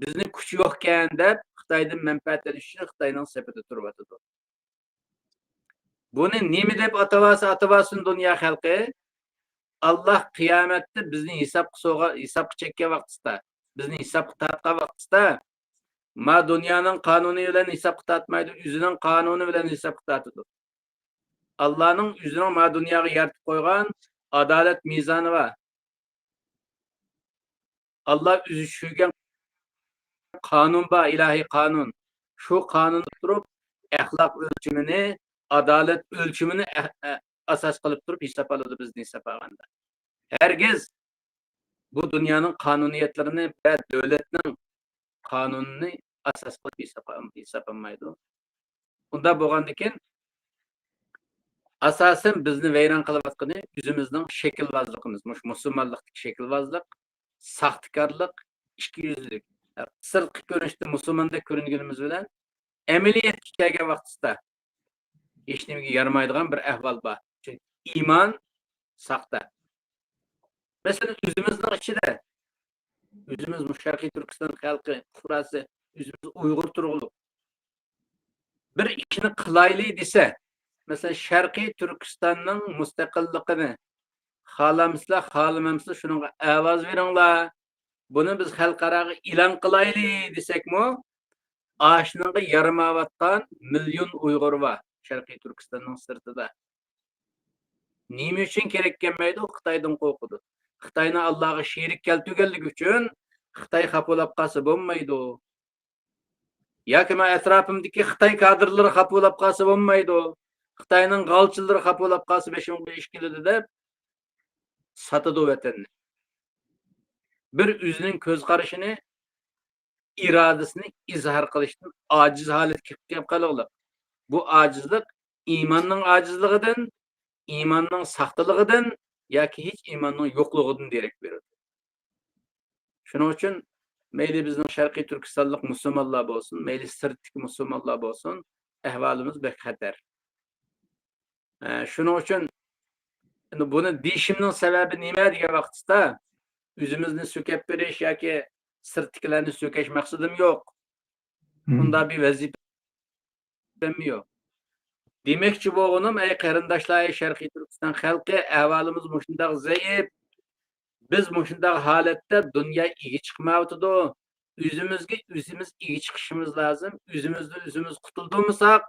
بىزنىڭ كۈچ يوقكەن دەپ، خىتايدىن مەنپەئەت ئېلىش ئۈچۈن خىتاينىڭ سېپىدە تۇرۇۋاتىدۇ. بۇنى نېمە دەپ ئاتىۋالسا ئاتىۋالسۇن دۇنيا خەلقى، ئاللا قىيامەتتە بىزنى ھېسابقا سوغا-، ھېسابقا چەككەن ۋاقتىسىدا، بىزنى ھېسابقا تارتقان ۋاقتىسىدا، ما دۇنيانىڭ قانۇنى بىلەن ھېسابقا تارتمايدۇ، ئۆزىنىڭ قانۇنى بىلەن ھېسابقا تارتىدۇ. ئاللانىڭ ئۆزىنىڭ ما دۇنياغا يارىتىپ قويغان ئادالەت مىزانى بار. ئاللا ئۆزى چۈشۈرگەن قانۇن بار، ئىلاھىي قانۇن. شۇ قانۇندا تۇرۇپ، ئەخلاق ئۆلچىمىنى، ئادالەت ئۆلچىمىنى ئە-، ئە-، ئاساس قىلىپ تۇرۇپ ھېساب ئالىدۇ بىزنى ھېساب ئالغاندا. ھەرگىز بۇ دۇنيانىڭ قانۇنىيەتلىرىنى ۋە دۆلەتنىڭ قانۇنىنى ئاساس قىلىپ ھېساب، ھېساب ئالمايدۇ. ئۇنداق بولغاندىكىن، ئاساسەن بىزنى ۋەيران قىلىۋاتقىنى ئۆزىمىزنىڭ شەكىلۋازلىقىمىز، مۇشۇ مۇسۇلمانلىقتىكى شەكىلۋازلىق، ساختىكارلىق، ئىككى يۈزلۈك. سىرتقى كۆرۈنۈشتە مۇسۇلماندەك كۆرۈنگىنىمىز بىلەن، ئەمەلىيەتكە كەلگەن ۋاقتىسىدا ھېچنېمىگە يارىمايدىغان بىر ئەھۋال بار. چۈنكى ئىمان ساختا. مەسىلەن، ئۆزىمىزنىڭ ئىچىدە، ئۆزىمىز مۇشۇ شەرقىي تۈركىستان خەلقى پۇقراسى، ئۆزىمىز ئۇيغۇر تۇرغۇلۇق. بىر ئىشنى قىلايلى دېسە، مەسىلەن، شەرقىي تۈركىستاننىڭ مۇستەقىللىقىنى خالامسىلەر، خالىمامسىلەر، شۇنىڭغا ئاۋاز بېرىڭلار، بۇنى بىز خەلقئاراغا ئېلان قىلايلى دېسەكمۇ، ئاشۇنىڭغا يارىمايۋاتقان مىليون ئۇيغۇر بار شەرقىي تۈركىستاننىڭ سىرتىدا. نېمە ئۈچۈن كېرەك كەلمەيدۇ؟ خىتايدىن قورقىدۇ. خىتاينى ئاللاغا شېرىك كەلتۈرگەنلىكى ئۈچۈن خىتاي خاپا بولاپ قالسا بولمايدۇ. ياكى مانا ئەتراپىمدىكى خىتاي كادىرلىرى خاپا بولاپ قالسا بولمايدۇ. خىتاينىڭ غالچىلىرى خاپا بولاپ قالسا بېشىمغا بىر ئىش كېلىدۇ دەپ ساتىدۇ ۋەتەننى. بىر ئۆزىنىڭ كۆز قارىشىنى، ئىرادىسىنى ئىزھار قىلىشتىن ئاجىز ھالەتكە كېلىپ قالغۇلۇق. بۇ ئاجىزلىق ئىماننىڭ ئاجىزلىقىدىن، ئىماننىڭ ساختىلىقىدىن ياكى ھېچ ئىماننىڭ يوقلۇقىدىن دېرەك بېرىدۇ. شۇنىڭ ئۈچۈن مەيلى بىزنىڭ شەرقىي تۈركىستانلىق مۇسۇلمانلار بولسۇن، مەيلى سىرتتىكى مۇسۇلمانلار بولسۇن، ئەھۋالىمىز بەك خەتەر. ئە، شۇنىڭ ئۈچۈن ئەمدى بۇنى دېيىشىمنىڭ سەۋەبى نېمە دېگەن ۋاقتىدا، ئۆزىمىزنى سۆكەپ بېرىش ياكى سىرتتىكىلەرنى سۆكەش مەقسىتىم يوق. مم. ئۇنداق بىر ۋەزىپەم يوق. دېمەكچى بولغىنىم، ئەي قېرىنداشلار، ئەي شەرقىي تۈركىستان خەلقى، ئەھۋالىمىز مۇشۇنداق زەئىپ. بىز مۇشۇنداق ھالەتتە دۇنيا ئىگە چىقمايۋاتىدۇ. ئۆزىمىزگە ئۆزىمىز ئىگە چىقىشىمىز لازىم. ئۆزىمىزدىن ئۆزىمىز قۇتۇلدۇرمىساق،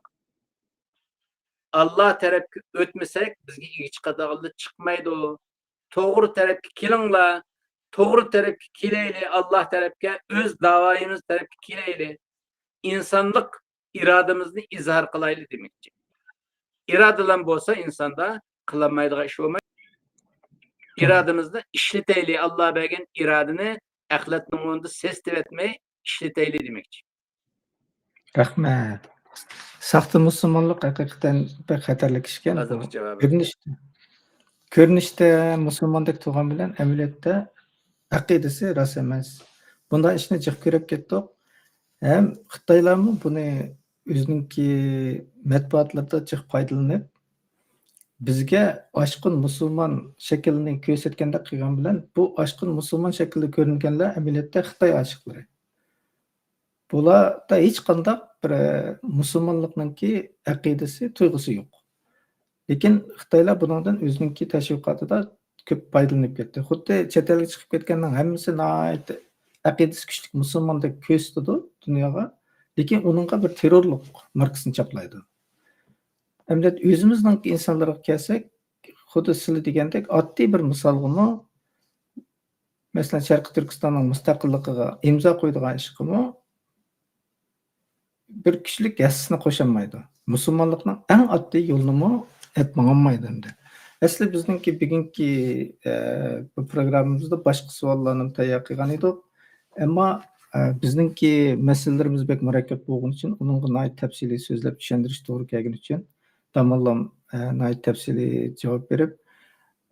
ئاللا تەرەپكە ئۆتمىسەك، بىزگە ئىگە چىقىدىغانلار چىقمايدۇ. توغرا تەرەپكە كېلىڭلار. توغرا تەرەپكە كېلەيلى، ئاللا تەرەپكە، ئۆز داۋايىمىز تەرەپكە كېلەيلى. ئىنسانلىق ئىرادىمىزنى ئىزھار قىلايلى دېمەكچى. ئىرادىلا بولسا ئىنساندا، قىلالمايدىغان ئىش بولمايدۇ. ئىرادىمىزنى ئىشلىتەيلى، ئاللا بەرگەن ئىرادىنى ئەخلەتنىڭ ئورنىدا سېسىتىۋەتمەي ئىشلىتەيلى دېمەكچى. رەھمەت. ساختا مۇسۇلمانلىق ھەقىقەتەن بەك خەتەرلىك ئىشكەن. ھازىرقى جاۋابى. كۆرۈنۈشتە، كۆرۈنۈشتە مۇسۇلماندەك تۇرغان بىلەن ئەمەلىيەتتە ئەقىدىسى راست ئەمەس. بۇنداق ئىشنى جىق كۆرۈپ كەتتۇق. ھەم خىتايلارمۇ بۇنى ئۆزىنىڭكى مەتبۇئاتلىرىدا جىق پايدىلىنىپ، بىزگە ئاشقۇن مۇسۇلمان شەكلىنى كۆرسەتكەندەك قىلغان بىلەن، بۇ ئاشقۇن مۇسۇلمان شەكلىدە كۆرۈنگەنلەر ئەمەلىيەتتە خىتاي ئاشىقلىرى. بۇلاردا ھېچقانداق بىر، ئە، مۇسۇلمانلىقنىڭكى ئەقىدىسى، تۇيغۇسى يوق. لېكىن خىتايلار بۇنىڭدىن ئۆزىنىڭكى تەشۋىقاتىدا كۆپ پايدىلىنىپ كەتتى. خۇددى چەت ئەلگە چىقىپ كەتكەننىڭ ھەممىسى ناھايىتى ئەقىدىسى كۈچلۈك مۇسۇلماندەك كۆرسىتىدۇ دۇنياغا. لېكىن ئۇنىڭغا بىر تېررورلۇق ماركىسىنى چاپلايدۇ. ئەمدى ئۆزىمىزنىڭ ئىنسانلىرىغا كەلسەك، خۇددى سىلى دېگەندەك ئاددىي بىر مىسالغىمۇ، مەسىلەن، شەرقىي تۈركىستاننىڭ مۇستەقىللىقىغا ئىمزا قويىدىغان ئىشقىمۇ بىر كۈچلۈك ھەسسىسىنى قوشالمايدۇ. مۇسۇلمانلىقنىڭ ئەڭ ئاددىي يولىنىمۇ ئېلىپ ماڭالمايدۇ ئەمدى. ئەسلى بىزنىڭكى بۈگۈنكى، ئە، بۇ پروگراممىمىزدا باشقا سوئاللارنى تەييار قىلغان ئىدۇق. ئەمما، ئە، بىزنىڭكى مەسىلىلىرىمىز بەك مۇرەككەپ بولغىنى ئۈچۈن، ئۇنىڭغا ناھايىتى تەپسىلىي سۆزلەپ چۈشەندۈرۈش توغرا كەلگىنى ئۈچۈن، داموللام، ئە، ناھايىتى تەپسىلىي جاۋاب بېرىپ،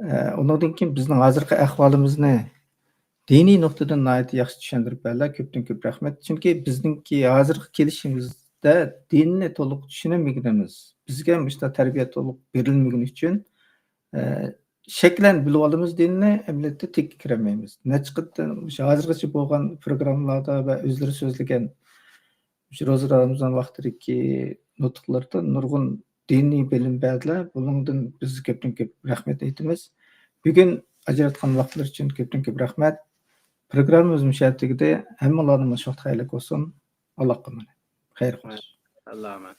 ئە، ئۇنىڭدىن كېيىن بىزنىڭ ھازىرقى ئەھۋالىمىزنى دىنىي نۇقتىدىن ناھايىتى ياخشى چۈشەندۈرۈپ بەردىلەر. كۆپتىن كۆپ رەھمەت. چۈنكى بىزنىڭكى ھازىرقى كېلىشىمىزدە دىننى تولۇق چۈشىنەلمىگىنىمىز، بىزگە مۇشۇنداق تەربىيە تولۇق بېرىلمىگىنى ئۈچۈن، ئە، شەكلەن بىلىۋالىمىز دىننى، ئەمەلىيەتتە تېگكە كىرەلمەيمىز. نەچچە قېتىم مۇشۇ ھازىرغىچە بولغان پروگراممىلاردا ۋە ئۆزلىرى سۆزلىگەن مۇشۇ روزا رامىزان ۋاقتىدىكى نۇتۇقلىرىدا نۇرغۇن دىنىي بىلىم بەردىلەر. بۇنىڭدىن بىز كۆپتىن كۆپ رەھمەت ئېيتىمىز. بۈگۈن ئاجراتقان ۋاقىتلىرى ئۈچۈن كۆپتىن كۆپ رەھمەت. پروگراممىمىز مۇشۇ يەردە تۈگىدى. ھەممىڭلارنى مۇشۇ ۋاقىت خەيرلىك بولسۇن. ئاللاھقا ئامانەت. خەير خوش. ئاللا ئامان.